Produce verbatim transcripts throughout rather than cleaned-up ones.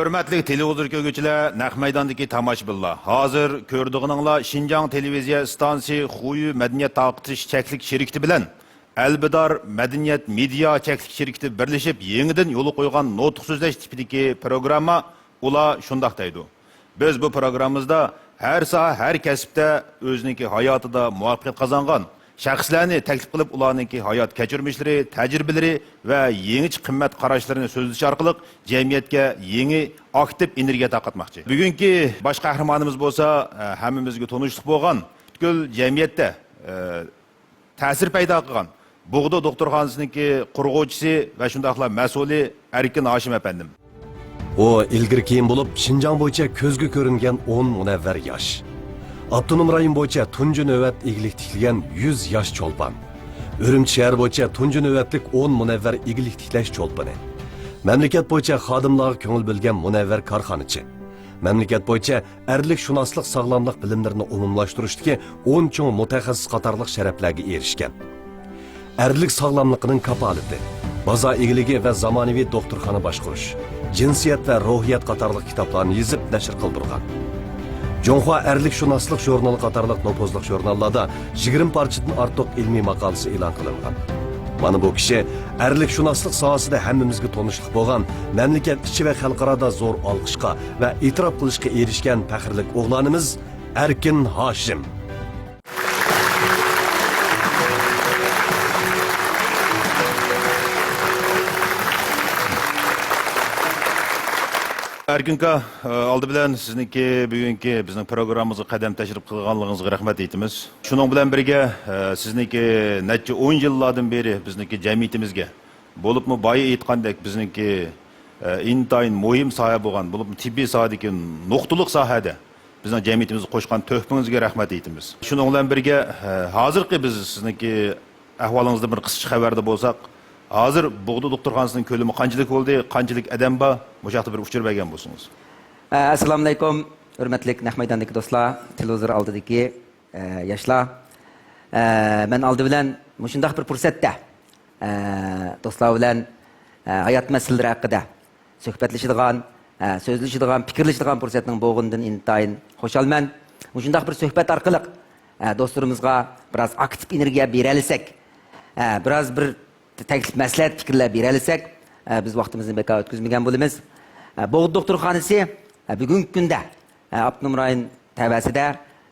ھۆرمەتلىك تېلېۋىزور كۆرگۈچىلەر، نەق مەيداندىكى تاماشىبىنلار! ھازىر كۆرىدىغىنىڭلار شىنجاڭ تېلېۋىزىيە ئىستانسىسى خۇيۈ مەدەنىيەت تارقىتىش چەكلىك شىركىتى بىلەن ئەلبىدار مەدەنىيەت مېدىيا چەكلىك شىركىتى بىرلىشىپ يېڭىدىن يولغا قويغان نۇتۇق سۆزلەش تىپىدىكى پروگرامما ئۇلار شۇنداق دەيدۇ. بىز بۇ پروگراممىمىزدا ھەر ساھە، ھەر كەسىپتە ئۆزىنىڭكى ھاياتىدا مۇۋەپپەقىيەت قازانغان شەخسلەرنى تەكلىپ قىلىپ، ئۇلارنىڭكى ھايات كەچۈرمىشلىرى، تەجرىبىلىرى ۋە يېڭىچە قىممەت قاراشلىرىنى سۆزلىشى ئارقىلىق جەمئىيەتكە يېڭى ئاكتىپ ئېنېرگىيە تارقاتماقچى. بۈگۈنكى باش قەھرىمانىمىز بولسا، ھەممىمىزگە تونۇشلۇق بولغان، پۈتكۈل جەمئىيەتتە تەسىر پەيدا قىلغان بوغدا دوختۇرخانىسىنىڭكى قۇرغۇچىسى ۋە شۇنداقلا مەسئۇلى ئەركىن ھاشىم ئەپەندىم. ئۇ ئىلگىرى كېيىن بولۇپ شىنجاڭ بويىچە كۆزگە كۆرۈنگەن ئون مۇنەۋۋەر ياش. ئاپتونوم رايون بويىچە تۇنجى نۆۋەت ئىگىلىك تىكلىگەن يۈز ياش چولپان. ئۈرۈمچى شەھەر بويىچە تۇنجى نۆۋەتلىك ئون مۇنەۋۋەر ئىگىلىك تىكلەش چولپىنى. مەملىكەت بويىچە خادىملارغا كۆڭۈل بۆلگەن مۇنەۋۋەر كارخانىچى. مەملىكەت بويىچە ئەرلىك شۇناسلىق ساغلاملىق بىلىملىرىنى ئومۇملاشتۇرۇشتىكى ئون چوڭ مۇتەخەسسىس قاتارلىق شەرەپلەرگە ئېرىشكەن. ئەرلىك ساغلاملىقىنىڭ كاپالىتى، بازار ئىگىلىكى ۋە زامانىۋى دوختۇرخانا باشقۇرۇش، جىنسىيەت ۋە روھىيەت قاتارلىق كىتابلارنى يېزىپ نەشر قىلدۇرغان. جۇڭخۇا ئەرلىك شۇناسلىق ژۇرنىلى قاتارلىق نوپۇزلۇق ژۇرناللاردا يىگىرمە پارچىدىن ئارتۇق ئىلمىي ماقالىسى ئېلان قىلىنغان. مانا بۇ كىشى ئەرلىك شۇناسلىق ساھەسىدە ھەممىمىزگە تونۇشلۇق بولغان، مەملىكەت ئىچى ۋە خەلقئارادا زور ئالقىشقا ۋە ئېتىراپ قىلىشقا ئېرىشكەن پەخىرلىك ئوغلانىمىز ئەركىن ھاشىم. ئەركىن ئاكا، ئالدى بىلەن سىزنىڭكى بۈگۈنكى بىزنىڭ پروگراممىمىزغا قەدەم تەشرىپ قىلغانلىقىڭىزغا رەھمەت ئېيتىمىز. شۇنىڭ بىلەن بىرگە، سىزنىڭكى نەچچە ئون يىللاردىن بېرى بىزنىڭكى جەمئىيىتىمىزگە، بولۇپمۇ بايا ئېيتقاندەك بىزنىڭكى، ئىنتايىن مۇھىم ساھە بولغان، بولۇپمۇ تېببىي ساھەدىكى نۇقتىلىق ساھەدە بىزنىڭ جەمئىيىتىمىزگە قوشقان تۆھپىڭىزگە رەھمەت ئېيتىمىز. شۇنىڭ بىلەن بىرگە، ھازىرقى بىز سىزنىڭكى ئەھۋالىڭىزدىن بىر قىسقىچە خەۋەردار بولساق، ھازىر بوغدا دوختۇرخانىسىنىڭ كۆلىمى قانچىلىك بولدى، قانچىلىك ئادەم بار، مۇشۇ ھەقتە بىر ئۇچۇر بەرگەن بولسىڭىز. ئە، ئەسسالامۇئەلەيكۇم، ھۆرمەتلىك نەق مەيداندىكى دوستلار، تېلېۋىزور ئالدىدىكى، ئە، ياشلار. ئە، مەن ئالدى بىلەن مۇشۇنداق بىر پۇرسەتتە، ئە، دوستلار بىلەن، ئە، ھايات مەسىلىلىرى ھەققىدە سۆھبەتلىشىدىغان، ئە، سۆزلىشىدىغان، پىكىرلىشىدىغان پۇرسەتنىڭ بولغىنىدىن ئىنتايىن خۇشالمەن. مۇشۇنداق بىر سۆھبەت ئارقىلىق، ئە، دوستلىرىمىزغا بىراز ئاكتىپ ئېنېرگىيە بېرەلىسەك، ئە، بىراز بىر تەكلىپ، مەسلىھەت، پىكىرلەر بېرەلىسەك، ئە، بىز ۋاقتىمىزنى بىكار ئۆتكۈزمىگەن بولىمىز. ئە، بوغدا دوختۇرخانىسى، ئە، بۈگۈنكى كۈندە ئاپتونوم رايون تەۋەسىدە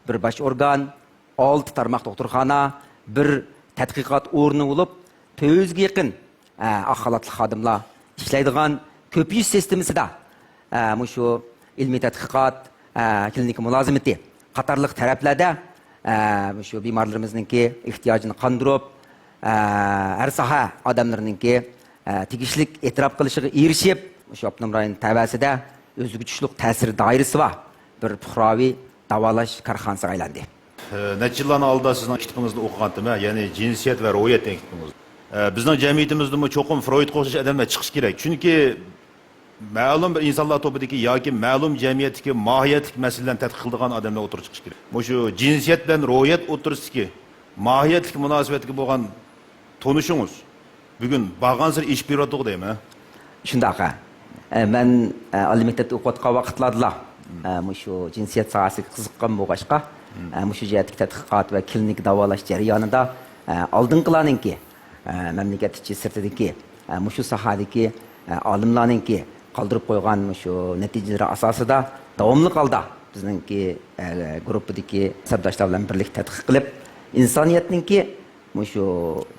بىر باش ئورگان، ئالتە تارماق دوختۇرخانا، بىر تەتقىقات ئورنى بولۇپ، تۆت يۈزگە يېقىن، ئە، ئاق خالاتلىق خادىملار ئىشلەيدىغان كۆپىيىش سىستېمىسىدا، ئە، مۇشۇ ئىلمىي تەتقىقات، ئە، كلىنىكا مۇلازىمىتى قاتارلىق تەرەپلەردە، ئە، مۇشۇ بىمارلىرىمىزنىڭكى ئېھتىياجىنى قاندۇرۇپ، ئە، ھەر ساھە ئادەملىرىنىڭكى ئە، تېگىشلىك ئېتىراپ قىلىشىغا ئېرىشىپ، مۇشۇ ئاپتونوم رايون تەۋەسىدە ئۆزىگە تۇتۇشلۇق تەسىر دائىرىسى بار بىر پۇقراۋى داۋالاش كارخانىسىغا ئايلاندى. ئە، نەچچە يىللارنىڭ ئالدىدا سىزنىڭ كىتابىڭىزنى ئوقۇغانتىم، ھە، يەنى جىنسىيەت ۋە روھىيەت دېگەن كىتابىڭىز. ئە، بىزنىڭ جەمئىيىتىمىزدىمۇ چوقۇم فرويدقا ئوخشاش ئادەملەر چىقىشى كېرەك. چۈنكى مەلۇم بىر ئىنسانلار توپىدىكى ياكى مەلۇم جەمئىيەتتىكى ماھىيەتلىك مەسىلىلەرنى تەتقىق قىلىدىغان ئادەملەر ئوتتۇرىغا چىقىشى كېرەك. مۇشۇ جىنسىيەت بىلەن روھىيەت ئوتتۇرىسىدىكى ماھىيەتلىك مۇناسىۋەتكە بولغان تونۇشىڭىز بۈگۈن بارغانسېرى ئېشىپ بېرىۋاتىدۇ دەيمەن. شۇنداق، ھە. ئە، مەن، ئە، ئالىي مەكتەپتە ئوقۇۋاتقان ۋاقىتلاردىلا، ئە، مۇشۇ جىنسىيەت ساھەسىگە قىزىققان بولغاچقا، ئە، مۇشۇ جەھەتتىكى تەتقىقات ۋە كلىنىك داۋالاش جەريانىدا، ئە، ئالدىنقىلارنىڭكى، ئە، مەملىكەت ئىچى سىرتىدىكى، ئە، مۇشۇ ساھەدىكى، ئە، ئالىملارنىڭكى قالدۇرۇپ قويغان مۇشۇ نەتىجىلىرى ئاساسىدا داۋاملىق ھالدا بىزنىڭكى، ئە، گۇرۇپپىدىكى سەپداشلار بىلەن بىرلىكتە تەتقىق قىلىپ، ئىنسانىيەتنىڭكى مۇشۇ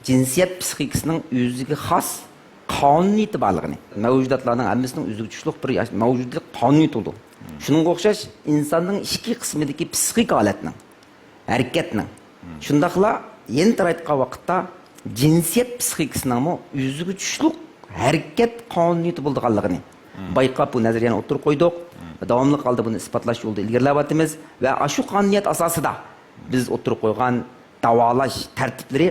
جىنسىيەت پسىخىكىسىنىڭ ئۆزىگە خاس قانۇنىيىتى بارلىقىنى، مەۋجۇداتلارنىڭ ھەممىسىنىڭ ئۆزىگە تۇتۇشلۇق بىر ياش-، مەۋجۇدىيەت قانۇنىيىتى بولىدۇ. شۇنىڭغا ئوخشاش ئىنساننىڭ ئىچكى قىسمىدىكى پسىخىكا ھالەتنىڭ، ھەرىكەتنىڭ، شۇنداقلا يەنە تېرەيتقان ۋاقىتتا جىنسىيەت پسىخىكىسىنىڭمۇ ئۆزىگە تۇتۇشلۇق ھەرىكەت قانۇنىيىتى بولىدىغانلىقىنى بايقاپ، بۇ نەزەرىيەنى ئوتتۇرىغا قويدۇق. داۋاملىق ھالدا بۇنى ئىسپاتلاش يولىدا ئىلگىرىلەۋاتىمىز ۋە ئاشۇ قانۇنىيەت ئاساسىدا بىز ئوتتۇرىغا قويغان داۋالاش تەرتىپلىرى،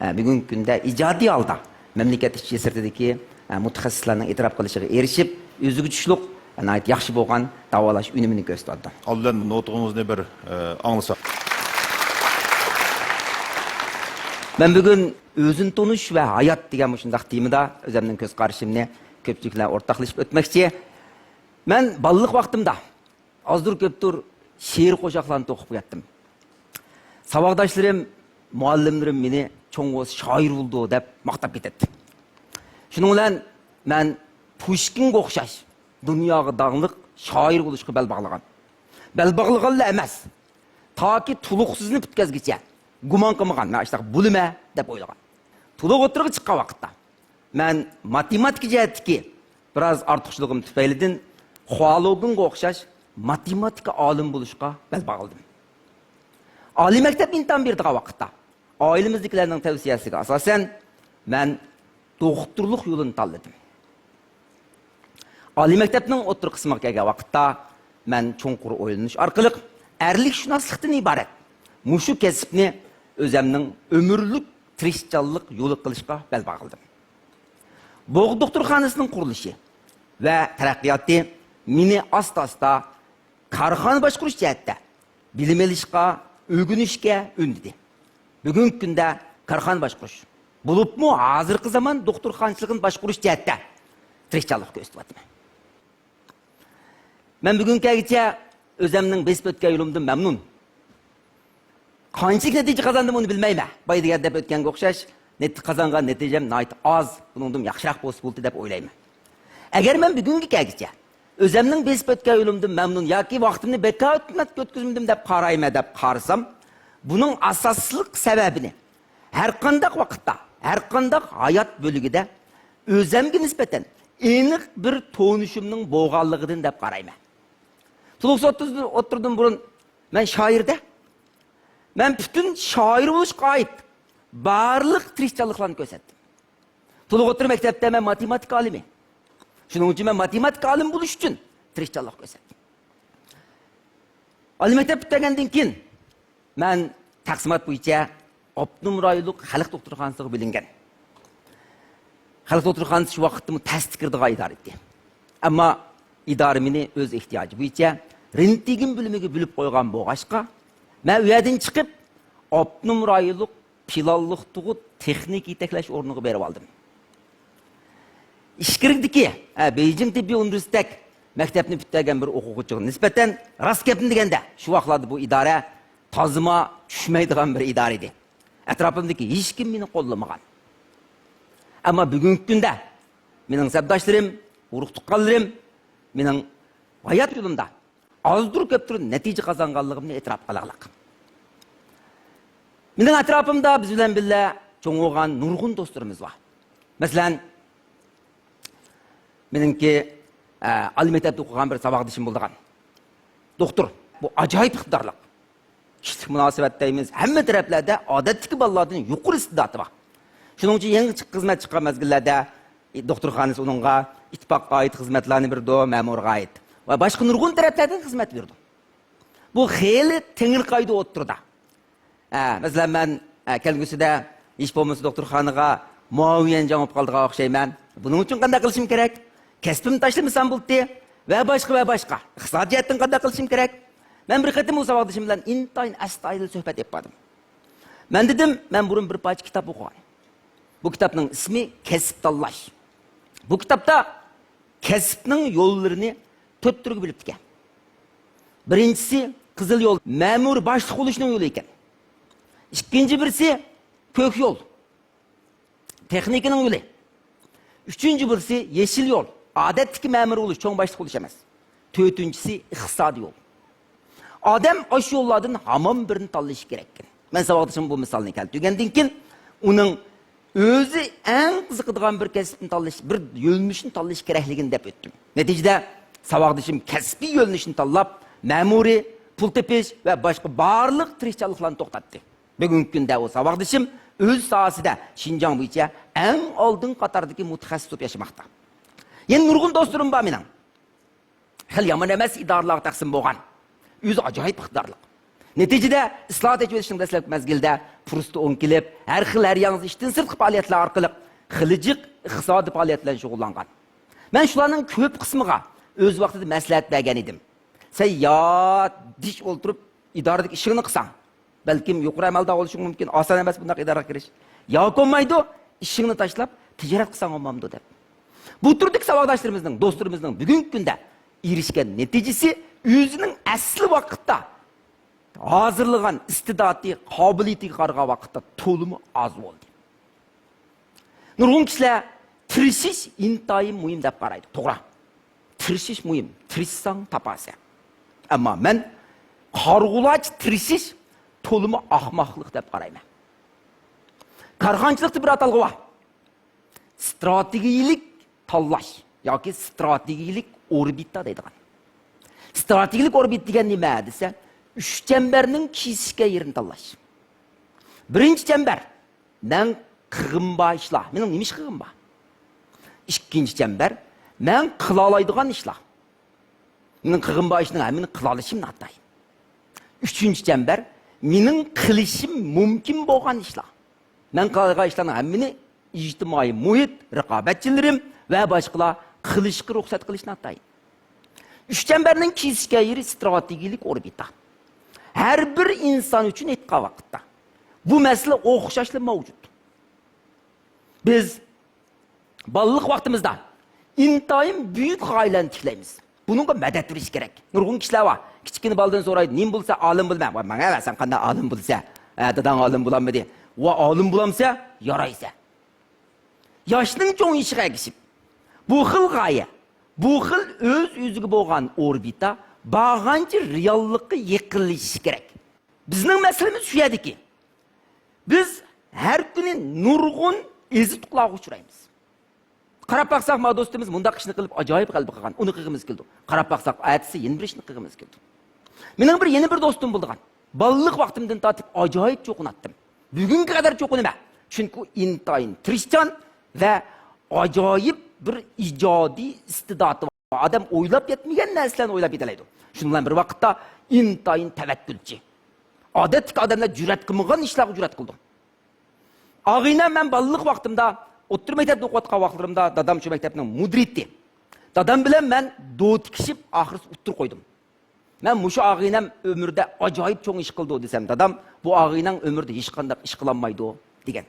ئە، بۈگۈنكى كۈندە ئىجادىي ھالدا مەملىكەت ئىچى سىرتىدىكى، ئە، مۇتەخەسسىسلەرنىڭ ئېتىراپ قىلىشىغا ئېرىشىپ، ئۆزىگە تۇتۇشلۇق، ناھايىتى ياخشى بولغان داۋالاش ئۈنۈمىنى كۆرسىتىۋاتىدۇ. ئالدى بىلەن نۇتقىڭىزنى بىر، ئە، ئاڭلىساق. مەن بۈگۈن ئۆزىنى تونۇش ۋە ھايات دېگەن مۇشۇنداق تېمىدا ئۆزۈمنىڭ كۆز قارىشىمنى كۆپچىلىك بىلەن ئورتاقلىشىپ ئۆتمەكچى. مەن بالىلىق ۋاقتىمدا ئازدۇر كۆپتۇر شېئىر قوشاقلارنى توقۇپ كەتتىم. ساۋاقداشلىرىم، مۇئەللىملىرىم مېنى چوڭ بولسا شائىر بولىدۇ دەپ ماختاپ كېتەتتى. شۇنىڭ بىلەن مەن پۇشكىنغا ئوخشاش دۇنياغا داڭلىق شائىر بولۇشقا بەل باغلىغان. بەل باغلىغانلا ئەمەس، تاكى تولۇقسىزنى پۈتكەزگۈچە گۇمان قىلمىغان، مەن ئاشۇنداق بولىمەن دەپ ئويلىغان. تولۇق ئوتتۇرىغا چىققان ۋاقىتتا مەن ماتېماتىكا جەھەتتىكى بىراز ئارتۇقچىلىقىم تۈپەيلىدىن خۇالوگېنغا ئوخشاش ماتېماتىكا ئالىمى بولۇشقا بەل باغلىدىم. ئالىي مەكتەپكە ئىمتىھان بېرىدىغان ۋاقىتتا ئائىلىمىزدىكىلەرنىڭ تەۋسىيەسىگە ئاساسەن مەن دوختۇرلۇق يولىنى تاللىدىم. ئالىي مەكتەپنىڭ ئوتتۇرا قىسمىغا كەلگەن ۋاقىتتا مەن چوڭقۇر ئويلىنىش ئارقىلىق ئەرلىكشۇناسلىقتىن ئىبارەت مۇشۇ كەسىپنى ئۆزەمنىڭ ئۆمۈرلۈك تىرىشچانلىق يولى قىلىشقا بەل باغلىدىم. بوغدا دوختۇرخانىسىنىڭ قۇرۇلۇشى ۋە تەرەققىياتى مېنى ئاستا-ئاستا كارخانا باشقۇرۇش جەھەتتە بىلىم ئېلىشقا، ئۆگىنىشكە ئۈندىدى. بۈگۈنكى كۈندە كارخانا باشقۇرۇش، بولۇپمۇ ھازىرقى زامان دوختۇرخانىچىلىقىنى باشقۇرۇش جەھەتتە تىرىشچانلىق كۆرسىتىۋاتىمەن. مەن بۈگۈنگىچە ئۆزەمنىڭ بېسىپ ئۆتكەن يولۇمدىن مەمنۇن. قانچىلىك نەتىجە قازاندىم، ئۇنى بىلمەيمەن. بايا دېگەن دەپ ئۆتكەنگە ئوخشاش، نەت-، قازانغان نەتىجەم ناھايىتى ئاز، بۇنىڭدىن ياخشىراق بولسا بولدى دەپ ئويلايمەن. ئەگەر مەن بۈگۈنگىچە ئۆزەمنىڭ بېسىپ ئۆتكەن يولۇمدىن مەمنۇن ياكى ۋاقتىمنى بىكار ئۆتكۈزمىدىم دەپ قارايمەن دەپ قارىسام، بۇنىڭ ئاساسلىق سەۋەبىنى ھەرقانداق ۋاقىتتا، ھەرقانداق ھايات بۆلۈكىدە ئۆزەمگە نىسبەتەن ئېنىق بىر تونۇشۇمنىڭ بولغانلىقىدىن دەپ قارايمەن. تولۇقسىز ئوتتۇرىدىن بۇرۇن مەن شائىر-دە. مەن پۈتۈن شائىر بولۇشقا ئائىت بارلىق تىرىشچانلىقلارنى كۆرسەتتىم. تولۇق ئوتتۇرا مەكتەپتە مەن ماتېماتىكا ئالىمى. شۇنىڭ ئۈچۈن مەن ماتېماتىكا ئالىمى بولۇش ئۈچۈن تىرىشچانلىق كۆرسەتتىم. ئالىي مەكتەپ پۈتتۈرگەندىن كېيىن مەن تەقسىمات بويىچە ئاپتونوم رايونلۇق خەلق دوختۇرخانىسىغا بۆلۈنگەن. خەلق دوختۇرخانىسى شۇ ۋاقىتتىمۇ تەستە كىرىدىغان ئىدارە ئىدى. ئەمما ئىدارە مېنى ئۆز ئېھتىياجى بويىچە رېنتگېن بۆلۈمىگە بۆلۈپ قويغان بولغاچقا، مەن ئۇ يەردىن چىقىپ، ئاپتونوم رايونلۇق پىلانلىق تۇغۇت تېخنىكا يېتەكلەش ئورنىغا بېرىپ ئالدىم. ئىچكىرىدىكى، ھە، بېيجىڭ تېببىي ئۇنىۋېرسىتېت مەكتەپنى پۈتتۈرگەن بىر ئوقۇغۇچىغا نىسبەتەن، راست گەپنى دېگەندە، شۇ ۋاقىتلاردا بۇ ئىدارە تازىما چۈشمەيدىغان بىر ئىدارە ئىدى. ئەتراپىمدىكى ھېچكىم مېنى قوللىمىغان. ئەمما بۈگۈنكى كۈندە مېنىڭ سەپداشلىرىم، ئۇرۇق-تۇغقانلىرىم مېنىڭ ھايات يولۇمدا ئازدۇر كۆپتۇر نەتىجە قازانغانلىقىمنى ئېتىراپ قىلالاق. مېنىڭ ئەتراپىمدا بىز بىلەن بىللە چوڭ بولغان نۇرغۇن دوستلىرىمىز بار. مەسىلەن، مېنىڭكى، ئە، ئالىي مەكتەپتە ئوقۇغان بىر ساۋاقدىشىم بولىدىغان دوختۇر. بۇ ئاجايىپ ئىقتىدارلىق. كىشىلىك مۇناسىۋەت دەيمىز، ھەممە تەرەپلەردە ئادەتتىكى بالىلاردىن يۇقىرى ئىستېداتى بار. شۇنىڭ ئۈچۈن يېڭى چىق-، خىزمەت چىققان مەزگىللەردە، ئى، دوختۇرخانىسى ئۇنىڭغا ئىتتىپاققا ئائىت خىزمەتلەرنى بېرىدۇ، مەمۇرغا ئائىت ۋە باشقا نۇرغۇن تەرەپلەردىن خىزمەت بېرىدۇ. بۇ خېلى تېڭىرقايدۇ ئوتتۇرىدا. ھە، مەسىلەن، مەن، ھە، كەلگۈسىدە ھېچ بولمىسا دوختۇرخانىغا مۇئاۋىن يەنجاڭ بولۇپ قالىدىغان ئوخشايمەن. بۇنىڭ ئۈچۈن قانداق قىلىشىم كېرەك؟ كەسپىمنى تاشلىمىسام بولدى ۋە باشقا ۋە باشقا. ئىقتىسادىي جەھەتتىن قانداق قىلىشىم كېرەك؟ مەن بىر قېتىم ئۇ ساۋاقدىشىم بىلەن ئىنتايىن ئەستايىدىل سۆھبەت ئېلىپ باردىم. مەن دېدىم، مەن بۇرۇن بىر پارچە كىتاب ئوقۇغان. بۇ كىتابنىڭ ئىسمى كەسىپ تاللاش. بۇ كىتابتا كەسىپنىڭ يوللىرىنى تۆت تۈرگە بۆلۈپتىكەن. بىرىنچىسى قىزىل يول، مەمۇرىي باشلىق بولۇشنىڭ يولى ئىكەن. ئىككىنچى بىرسى كۆك يول، تېخنىكىنىڭ يولى. ئۈچىنچى بىرسى يېشىل يول، ئادەتتىكى مەمۇر بولۇش، چوڭ باشلىق بولۇش ئەمەس. تۆتىنچىسى ئىقتىسادىي يول. ئادەم ئاشۇ يوللاردىن ھامان بىرىنى تاللىشى كېرەككەن. مەن ساۋاقدىشىمغا بۇ مىسالنى كەلتۈرگەندىن كېيىن، ئۇنىڭ ئۆزى ئەڭ قىزىقىدىغان بىر كەسىپنى تاللىشى، بىر يۆنىلىشنى تاللىشى كېرەكلىكىنى دەپ ئۆتتۈم. نەتىجىدە، ساۋاقدىشىم كەسپىي يۆنىلىشنى تاللاپ، مەمۇرىي، پۇل تېپىش ۋە باشقا بارلىق تىرىشچانلىقلارنى توختاتتى. بۈگۈنكى كۈندە ئۇ ساۋاقدىشىم ئۆز ساھەسىدە شىنجاڭ بويىچە ئەڭ ئالدىنقى قاتاردىكى مۇتەخەسسىس بولۇپ ياشىماقتا. يەنە نۇرغۇن دوستلىرىم بار مېنىڭ. خېلى يامان ئەمەس ئىدارىلەرگە تەقسىم بولغان. ئۆزى ئاجايىپ ئىقتىدارلىق. نەتىجىدە، ئىسلاھات، ئېچىۋېتىشنىڭ دەسلەپكى مەزگىلىدە پۇرسىتى ئوڭ كېلىپ، ھەر خىل، ھەر ياڭزا ئىشتىن سىرتقى پائالىيەتلەر ئارقىلىق خېلى جىق ئىقتىسادىي پائالىيەت بىلەن شۇغۇللانغان. مەن شۇلارنىڭ كۆپ قىسمىغا ئۆز ۋاقتىدا مەسلىھەت بەرگەن ئىدىم. سەن يا دىچ ئولتۇرۇپ ئىدارىدىكى ئىشىڭنى قىلساڭ، بەلكىم يۇقىرى ئەمەلدار بولۇشۇڭ مۇمكىن، ئاسان ئەمەس بۇنداق ئىدارىگە كىرىش. ياكى بولمايدۇ، ئىشىڭنى تاشلاپ، تىجارەت قىلساڭ بولمامدۇ دەپ. بۇ تۈردىكى ساۋاقداشلىرىمىزنىڭ، دوستلىرىمىزنىڭ بۈگۈنكى كۈندە ئېرىشكەن نەتىجىسى ئۆزىنىڭ ئەسلى ۋاقىتتا ھازىرلىغان ئىستىداتى، قابىلىيىتىگە قارىغان ۋاقىتتا تولىمۇ ئاز بولدى. نۇرغۇن كىشىلەر تىرىشىش ئىنتايىن مۇھىم دەپ قارايدۇ. توغرا. تىرىشىش مۇھىم. تىرىشساڭ تاپارسەن. ئەمما مەن قارىغۇلارچە تىرىشىش تولىمۇ ئاخماقلىق دەپ قارايمەن. كارخانىچىلىقتا بىر ئاتالغۇ بار. ستراتېگىيىلىك تاللاش ياكى ستراتېگىيىلىك ئوربىتا دەيدىغان. ستراتېگىيىلىك ئوربىتا دېگەن نېمە دېسە، ئۈچ چەمبەرنىڭ كېسىشكەن يېرىنى تاللاش. بىرىنچى چەمبەر، مەن قىلغۇم بار ئىشلار. مېنىڭ نېمە ئىش قىلغۇم بار؟ ئىككىنچى چەمبەر، مەن قىلالايدىغان ئىشلار. مېنىڭ قىلغۇم بار ئىشنىڭ ھەممىنى قىلالىشىم ناتايىن. ئۈچىنچى چەمبەر، مېنىڭ قىلىشىم مۇمكىن بولغان ئىشلار. مەن قىلالايدىغان ئىشلارنىڭ ھەممىنى ئىجتىمائىي مۇھىت، رىقابەتچىلىرىم ۋە باشقىلار قىلىشقا رۇخسەت قىلىش ناتايىن. ئۈچ چەمبەرنىڭ كېسىشكەن يېرى ستراتېگىيىلىك ئوربىتا. ھەر بىر ئىنسان ئۈچۈن ئېيتقان ۋاقىتتا، بۇ مەسىلە ئوخشاشلا مەۋجۇت. بىز بالىلىق ۋاقتىمىزدا ئىنتايىن بۈيۈك غايىلەرنى تىكلەيمىز. بۇنىڭغا مەدەت بېرىش كېرەك. نۇرغۇن كىشىلەر بار. كىچىككىنە بالىدىن سورايدۇ، «نېمە بولسا ئالىم بولىمەن؟» «ۋاي، ماڭە، سەن قانداق ئالىم بولىسەن؟ ھە، داداڭ ئالىم بولالمىدى.» «ۋا، ئالىم بولامسەن؟ يارايسەن.» ياشنىڭ چوڭىيىشىغا ئەگىشىپ، بۇ خىل غايە، بۇ خىل ئۆز-ئۆزىگە بولغان ئوربىتا بارغانچە رېئاللىققا يېقىنلىشىشى كېرەك. بىزنىڭ مەسىلىمىز شۇ يەردىكى. بىز ھەر كۈنى نۇرغۇن ئېزىتقۇلارغا ئۇچرايمىز. قاراپ باقساق، ما دوستىمىز مۇنداق ئىشنى قىلىپ ئاجايىپ غەلىبە قىلغان، ئۇنى قىلغىمىز كېلىدۇ. قاراپ باقساق، ئەتىسى يەنە بىر ئىشنى قىلغىمىز كېلىدۇ. مېنىڭ بىر، يەنە بىر دوستۇم بولىدىغان. بالىلىق ۋاقتىمدىن تارتىپ ئاجايىپ چوقۇناتتىم. بۈگۈنگە قەدەر چوقۇنىمەن. چۈنكى ئۇ ئىنتايىن تىرىشچان ۋە ئاجايىپ بىر ئىجادىي ئىستىداتى بار. ئادەم ئويلاپ يەتمىگەن نەرسىلەرنى ئويلاپ يېتەلەيدۇ. شۇنىڭ بىلەن بىر ۋاقىتتا ئىنتايىن تەۋەككۈلچى. ئادەتتىكى ئادەملەر جۈرئەت قىلمىغان ئىشلارغا جۈرئەت قىلىدۇ. ئاغىنەم مەن بالىلىق ۋاقتىمدا ئوتتۇرا مەكتەپتە ئوقۇۋاتقان ۋاقىتلىرىمدا دادام شۇ مەكتەپنىڭ مۇدىرى ئىدى. دادام بىلەن مەن دو تىكىشىپ ئاخىرسى ئۇتتۇرا قويدۇم. مەن مۇشۇ ئاغىنەم ئۆمرىدە ئاجايىپ چوڭ ئىش قىلدى دېسەم، دادام بۇ ئاغىنەڭ ئۆمرىدە ھېچقانداق ئىش قىلالمايدۇ دېگەن.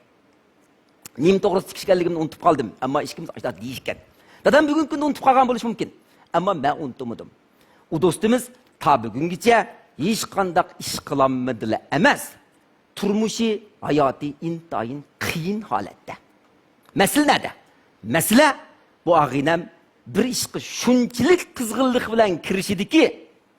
نېمە توغرىسىدا تىكىشكەنلىكىمنى ئۇنتۇپ قالدىم، ئەمما ئىككىمىز ئاشۇنداق دېيىشكەن. دادام بۈگۈنكى كۈندە ئۇنتۇپ قالغان بولۇشى مۇمكىن، ئەمما مەن ئۇنتۇمىدىم. ئۇ دوستىمىز تا بۈگۈنگىچە ھېچقانداق ئىش قىلالمىدىلا ئەمەس، تۇرمۇشى، ھاياتى ئىنتايىن قىيىن ھالەتتە. مەسىلە نەدە؟ مەسىلە، بۇ ئاغىنەم بىر ئىشقا شۇنچىلىك قىزغىنلىق بىلەن كىرىشىدىكى،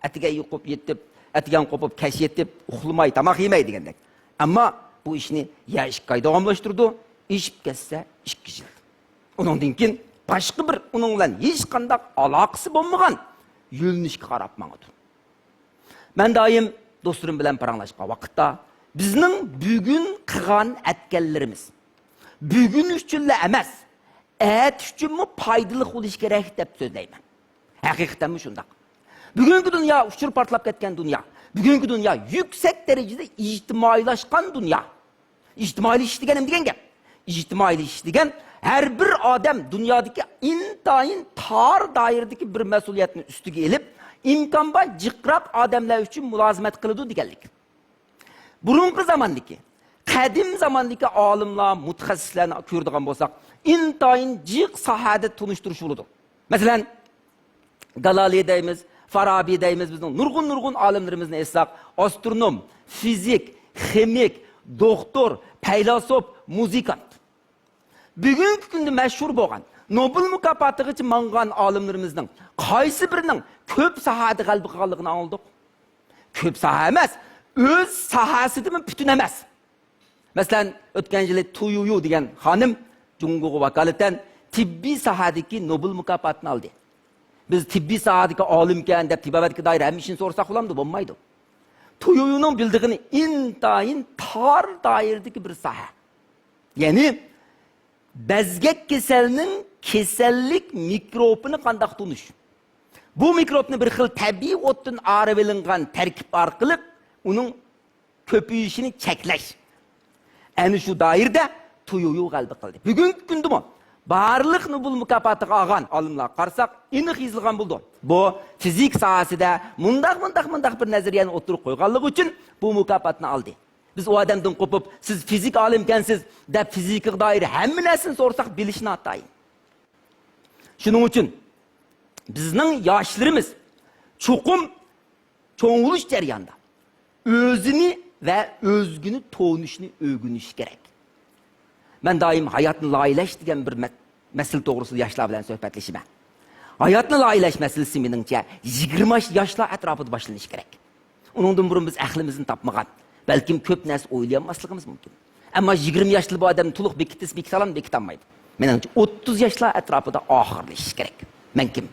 ئەتىگەن يوقۇپ يېتىپ، ئەتىگەن قوپۇپ كەچ يېتىپ، ئۇخلىماي، تاماق يېمەي دېگەندەك. ئەمما بۇ ئىشنى يا ئىككى ئاي داۋاملاشتۇرىدۇ، ئېشىپ كەتسە ئىككى يىل. ئۇنىڭدىن كېيىن باشقا بىر ئۇنىڭ بىلەن ھېچقانداق ئالاقىسى بولمىغان يۆنىلىشكە قاراپ ماڭىدۇ. مەن دائىم دوستلىرىم بىلەن پاراڭلاشقان ۋاقىتتا، بىزنىڭ بۈگۈن قىلغان ئەتكەنلىرىمىز بۈگۈن ئۈچۈنلا ئەمەس، ئەتە ئۈچۈنمۇ پايدىلىق بولۇشى كېرەك دەپ سۆزلەيمەن. ھەقىقەتەنمۇ شۇنداق. بۈگۈنكى دۇنيا ئۇچۇر پارتلاپ كەتكەن دۇنيا. بۈگۈنكى دۇنيا يۈكسەك دەرىجىدە ئىجتىمائىيلاشقان دۇنيا. ئىجتىمائىيلىشىش دېگەن نېمە دېگەن گەپ؟ ئىجتىمائىيلىشىش دېگەن، ھەر بىر ئادەم دۇنيادىكى ئىنتايىن تار دائىرىدىكى بىر مەسئۇلىيەتنى ئۈستىگە ئېلىپ، ئىمكان بار جىقراق ئادەملەر ئۈچۈن مۇلازىمەت قىلىدۇ دېگەنلىك. بۇرۇنقى زاماندىكى، قەدىم زاماندىكى ئالىملار، مۇتەخەسسىسلەرنى كۆرىدىغان بولساق، ئىنتايىن جىق ساھەدە تونۇشتۇرۇش بولىدۇ. مەسىلەن، گالالىي دەيمىز، فارابى دەيمىز، بىزنىڭ نۇرغۇن، نۇرغۇن ئالىملىرىمىزنى ئېيتساق، ئاسترونوم، فىزىك، خىمىك، دوختۇر، پەيلاسوپ، مۇزىكانت. بۈگۈنكى كۈندە مەشھۇر بولغان، نوبېل مۇكاپاتىغىچە ماڭغان ئالىملىرىمىزنىڭ قايسى بىرىنىڭ كۆپ ساھەدە غەلىبە قىلغانلىقىنى ئاڭلىدۇق. كۆپ ساھە ئەمەس، ئۆز ساھەسىدىمۇ پۈتۈن ئەمەس. مەسىلەن، ئۆتكەن يىلى تۇ يۇيۇ دېگەن خانىم جۇڭگوغا ۋاكالىتەن تېببىي ساھەدىكى نوبېل مۇكاپاتىنى ئالدى. بىز تېببىي ساھەدىكى ئالىمكەن دەپ، تېبابەتكە دائىر ھەممە ئىشنى سورىساق بولامدۇ؟ بولمايدۇ. تۇ يۇيۇنىڭ بىلىدىغىنى ئىنتايىن تار دائىرىدىكى بىر ساھە. يەنى بەزگەك كېسەلنىڭ كېسەللىك مىكروبىنى قانداق تونۇش؟ بۇ مىكروبنى بىر خىل تەبىئىي ئوتتىن ئايرىۋېلىنغان تەركىب ئارقىلىق ئۇنىڭ كۆپىيىشىنى چەكلەش. ئەنە شۇ دائىرىدە تۇ يۇيۇ غەلىبە قىلدى. بۈگۈنكى كۈندىمۇ بارلىق نوبېل مۇكاپاتىغا ئالغان ئالىملارغا قارىساق، ئېنىق يېزىلغان بولىدۇ. بۇ فىزىك ساھەسىدە مۇنداق، مۇنداق، مۇنداق بىر نەزەرىيەنى ئوتتۇرىغا قويغانلىقى ئۈچۈن بۇ مۇكاپاتنى ئالدى. بىز ئۇ ئادەمدىن قوپۇپ، «سىز فىزىك ئالىمكەنسىز» دەپ، فىزىكىغا دائىر ھەممە نەرسىنى سورىساق، بىلىشى ناتايىن. شۇنىڭ ئۈچۈن بىزنىڭ ياشلىرىمىز چوقۇم چوڭ بولۇش جەريانىدا ئۆزىنى ۋە ئۆزگىنى تونۇشنى ئۆگىنىشى كېرەك. مەن دائىم ھاياتنى لايىھەلەش دېگەن بىر مە-، مەسىلە توغرىسىدا ياشلار بىلەن سۆھبەتلىشىمەن. ھاياتنى لايىھەلەش مەسىلىسى، مېنىڭچە، يىگىرمە ياشلار ئەتراپىدا باشلىنىشى كېرەك. ئۇنىڭدىن بۇرۇن بىز ئەقلىمىزنى تاپمىغان، بەلكىم كۆپ نەرسە ئويلىيالماسلىقىمىز مۇمكىن. ئەمما يىگىرمە ياشلىق بۇ ئادەمنى تولۇق بېكىتىسە بېكىتالامدۇ؟ بېكىتالمايدۇ. مېنىڭچە، ئوتتۇز ياشلار ئەتراپىدا ئاخىرلىشىشى كېرەك. مەن كىم؟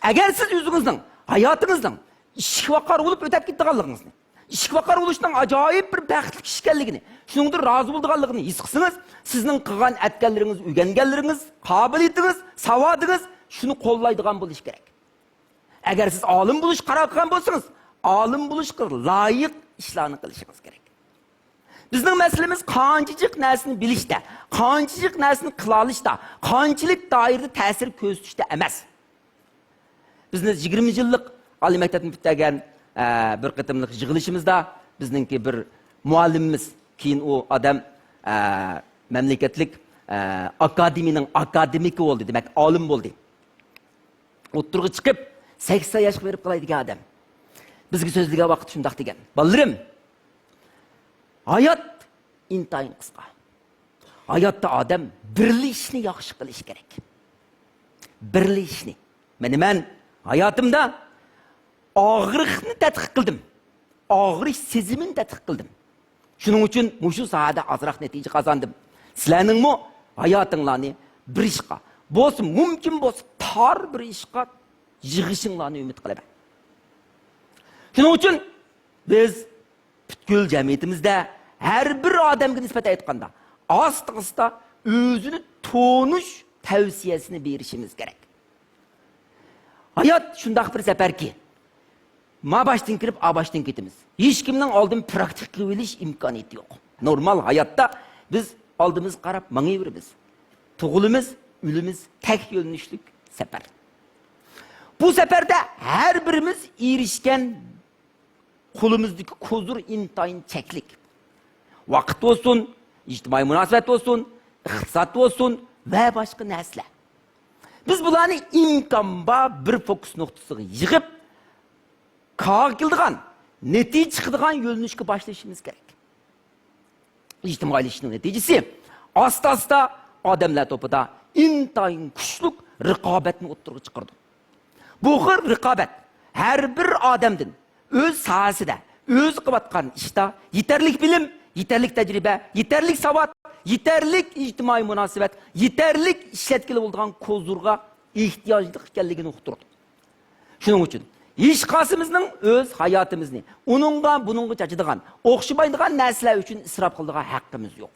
ئەگەر سىز ئۆزىڭىزنىڭ ھاياتىڭىزنىڭ ئىشىك ۋاقار بولۇپ ئۆتەپ كېتىدىغانلىقىڭىزنى، ئىشىك ۋاقار بولۇشنىڭ ئاجايىپ بىر بەختلىك ئىش ئىكەنلىكىنى، شۇنىڭدىن رازى بولىدىغانلىقىنى ھېس قىلسىڭىز، سىزنىڭ قىلغان ئەتكەنلىرىڭىز، ئۆگەنگەنلىرىڭىز، قابىلىيىتىڭىز، ساۋادىڭىز شۇنى قوللايدىغان بولۇشى كېرەك. ئەگەر سىز ئالىم بولۇشقا قارار قىلغان بولسىڭىز، ئالىم بولۇشقا لايىق ئىشلارنى قىلىشىڭىز كېرەك. بىزنىڭ مەسىلىمىز قانچىلىك نەرسىنى بىلىشتە، قانچىلىك نەرسىنى قىلالىشتا، قانچىلىك دائىرىدە تەسىر كۆرسىتىشتە ئەمەس. بىزنى يىگىرمە يىللىق ئالىي مەكتەپنى پۈتتۈرگەن، ئە، بىر قېتىملىق يىغىلىشىمىزدا بىزنىڭكى بىر مۇئەللىمىمىز، كېيىن ئۇ ئادەم، ئە، مەملىكەتلىك، ئە، ئاكادېمىيىنىڭ ئاكادېمىكى بولدى، دېمەك، ئالىم بولدى. ئوتتۇرىغا چىقىپ، سەكسەن ياشقا بېرىپ قالاي دېگەن ئادەم بىزگە سۆزلىگەن ۋاقىت شۇنداق دېگەن: «بالىلىرىم، ھايات ئىنتايىن قىسقا. ھاياتتا ئادەم بىرلا ئىشنى ياخشى قىلىشى كېرەك. بىرلا ئىشنى.» مانا مەن ھاياتىمدا ئاغرىقنى تەتقىق قىلدىم. ئاغرىش سېزىمىنى تەتقىق قىلدىم. شۇنىڭ ئۈچۈن مۇشۇ ساھەدە ئازراق نەتىجە قازاندىم. سىلەرنىڭمۇ ھاياتىڭلارنى بىر ئىشقا، بولسا مۇمكىن بولسا تار بىر ئىشقا يىغىشىڭلارنى ئۈمىد قىلىمەن. شۇنىڭ ئۈچۈن بىز پۈتكۈل جەمئىيىتىمىزدە ھەر بىر ئادەمگە نىسبەتەن ئېيتقاندا، ئاستا-ئاستا ئۆزىنى تونۇش تەۋسىيەسىنى بېرىشىمىز كېرەك. ھايات شۇنداق بىر سەپەركى، ما باشتىن كىرىپ، ئا باشتىن كېتىمىز. ھېچكىمنىڭ ئالدىن پراكتىكا قىلىۋېلىش ئىمكانىيىتى يوق. نورمال ھاياتتا بىز ئالدىمىزغا قاراپ ماڭىۋېرىمىز. تۇغۇلىمىز، ئۆلىمىز، تەك يۆنىلىشلىك سەپەر. بۇ سەپەردە ھەر بىرىمىز ئېرىشكەن قولىمىزدىكى كوزۇر ئىنتايىن چەكلىك. ۋاقىت بولسۇن، ئىجتىمائىي مۇناسىۋەت بولسۇن، ئىقتىساد بولسۇن ۋە باشقا نەرسىلەر. بىز بۇلارنى ئىمكان بار بىر فوكۇس نۇقتىسىغا يىغىپ، كارغا كېلىدىغان، نەتىجە چىقىدىغان يۆنىلىشكە باشلىشىمىز كېرەك. ئىجتىمائىيلىشىشنىڭ نەتىجىسى ئاستا-ئاستا ئادەملەر توپىدا ئىنتايىن كۈچلۈك رىقابەتنى ئوتتۇرىغا چىقىرىدۇ. بۇ خىل رىقابەت ھەر بىر ئادەمدىن ئۆز ساھەسىدە، ئۆزى قىلىۋاتقان ئىشتا يېتەرلىك بىلىم، يېتەرلىك تەجرىبە، يېتەرلىك ساۋات، يېتەرلىك ئىجتىمائىي مۇناسىۋەت، يېتەرلىك ئىشلەتكىلى بولىدىغان كوزۇرغا ئېھتىياجلىق ئىكەنلىكىنى ئۇقتۇرىدۇ. شۇنىڭ ئۈچۈن ھېچقايسىمىزنىڭ ئۆز ھاياتىمىزنى ئۇنىڭغا، بۇنىڭغا چاچىدىغان، ئوخشىمايدىغان نەرسىلەر ئۈچۈن ئىسراپ قىلىدىغان ھەققىمىز يوق.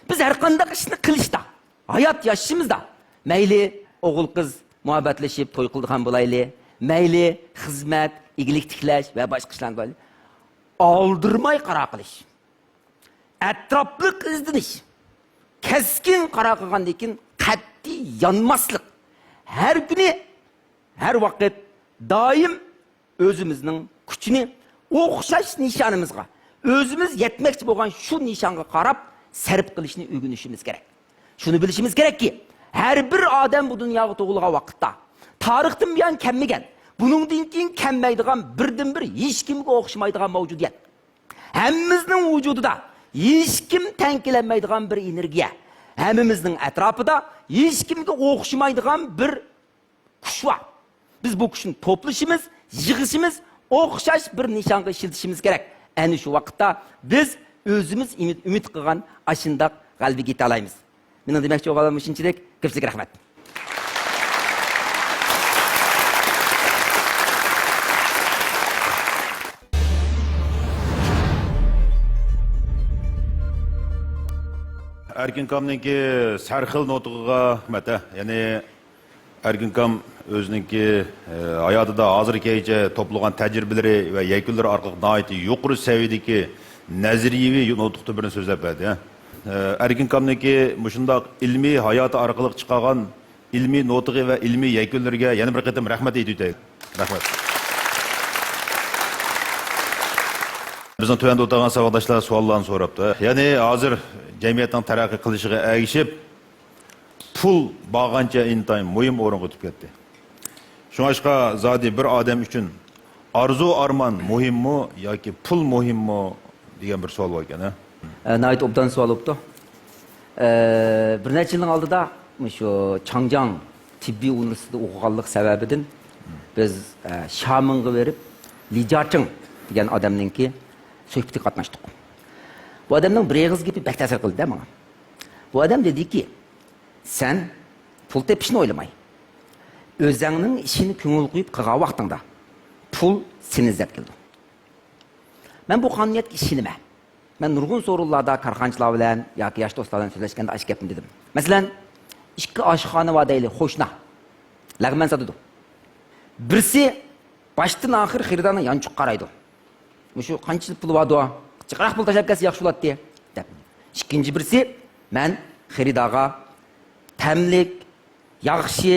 بىز ھەر قانداق ئىشنى قىلىشتا، ھايات ياشىشىمىزدا، مەيلى ئوغۇل-قىز مۇھەببەتلىشىپ توي قىلىدىغان بولايلى، مەيلى خىزمەت، ئىگىلىك تىكلەش ۋە باشقا ئىشلارنى بولايلى، ئالدىرىماي قارار قىلىش، ئەتراپلىق ئىزدىنىش، كەسكىن قارار قىلغاندىن كېيىن قەتئىي يانماسلىق، ھەر كۈنى، ھەر ۋاقىت، دائىم ئۆزىمىزنىڭ كۈچىنى ئوخشاش نىشانىمىزغا، ئۆزىمىز يەتمەكچى بولغان شۇ نىشانغا قاراپ سەرپ قىلىشنى ئۆگىنىشىمىز كېرەك. شۇنى بىلىشىمىز كېرەككى، ھەر بىر ئادەم بۇ دۇنياغا تۇغۇلغان ۋاقىتتا تارىختىن بۇيان كەلمىگەن، بۇنىڭدىن كېيىن كەلمەيدىغان بىردىنبىر ھېچكىمگە ئوخشىمايدىغان مەۋجۇدىيەت. ھەممىمىزنىڭ ۋۇجۇدىدا ھېچكىم تەڭ كېلەلمەيدىغان بىر ئېنېرگىيە. ھەممىمىزنىڭ ئەتراپىدا ھېچكىمگە ئوخشىمايدىغان بىر كۈچ بار. بىز بۇ كۈچنى توپلىشىمىز، يىغىشىمىز، ئوخشاش بىر نىشانغا ئىشلىتىشىمىز كېرەك. ئەنە شۇ ۋاقىتتا بىز ئۆزىمىز ئۈمىد، ئۈمىد قىلغان ئاشۇنداق غەلىبىگە يېتەلايمىز. مېنىڭ دېمەكچى بولغانلىرىم مۇشۇنچىلىك. كۆپچىلىك رەھمەت. ئەركىن كامنىڭكى سەرخىل نۇتقىغا رەھمەت، ھە. يەنى ئەركىن كام ئۆزىنىڭكى، ئە، ھاياتىدا ھازىرغىچە توپلىغان تەجرىبىلىرى ۋە يەكۈنلىرى ئارقىلىق ناھايىتى يۇقىرى سەۋىيەدىكى نەزەرىيىۋى نۇتۇق تۈرىدە سۆزلەپ بەردى، ھە. ئە، ئەركىن كامنىڭكى مۇشۇنداق ئىلمىي ھاياتى ئارقىلىق چىقارغان ئىلمىي نۇتۇقى ۋە ئىلمىي يەكۈنلىرىگە يەنە بىر قېتىم رەھمەت ئېيتىۋېتەيلى. رەھمەت. بىزنىڭ تۆۋەندە ئولتۇرغان ساۋاقداشلار سوئاللارنى سوراپتۇ. يەنى ھازىر جەمئىيەتنىڭ تەرەققىي قىلىشىغا ئەگىشىپ، پۇل بارغانچە ئىنتايىن مۇھىم ئورۇنغا ئۆتۈپ كەتتى. شۇڭلاشقا زادى بىر ئادەم ئۈچۈن ئارزۇ ئارمان مۇھىممۇ ياكى پۇل مۇھىممۇ دېگەن بىر سوئال بار ئىكەن، ھە؟ ئە، ناھايىتى ئوبدان سوئال بوپتۇ. ئە، بىر نەچچە يىلنىڭ ئالدىدا مۇشۇ چاڭجياڭ تېببىي ئۇنىۋېرسىتېتىدا ئوقۇغانلىقى سەۋەبىدىن بىز، ئە، شامىڭغا بېرىپ، لى جياچىڭ دېگەن ئادەمنىڭكى سۆھبىتىگە قاتناشتۇق. بۇ ئادەمنىڭ بىر ئېغىز گېپى بەك تەسىر قىلدى ماڭا. بۇ ئادەم دېدىكى، سەن پۇل تېپىشنى ئويلىماي، ئۆزەڭنىڭ ئىشىنى كۆڭۈل قويۇپ قىلغان ۋاقتىڭدا پۇل سېنى ئىزدەپ كېلىدۇ. مەن بۇ قانۇنىيەتكە ئىشىنىمەن. مەن نۇرغۇن سورۇنلاردا كارخانىچىلار بىلەن ياكى ياش دوستلار بىلەن سۆزلەشكەندە ئاشۇ گەپنى دېدىم. مەسىلەن، ئىككى ئاشخانا بار دەيلى، قوشنا. لەغمەن ساتىدۇ. بىرسى باشتىن ئاخىر خېرىدارنىڭ يانچۇقىغا قارايدۇ. مۇشۇ قانچە پۇلى باردۇ؟ جىقراق پۇل تاشلاپ كەلسە ياخشى بولاتتى، دەپ. ئىككىنچى بىرسى، مەن خېرىدارغا تەملىك، ياخشى،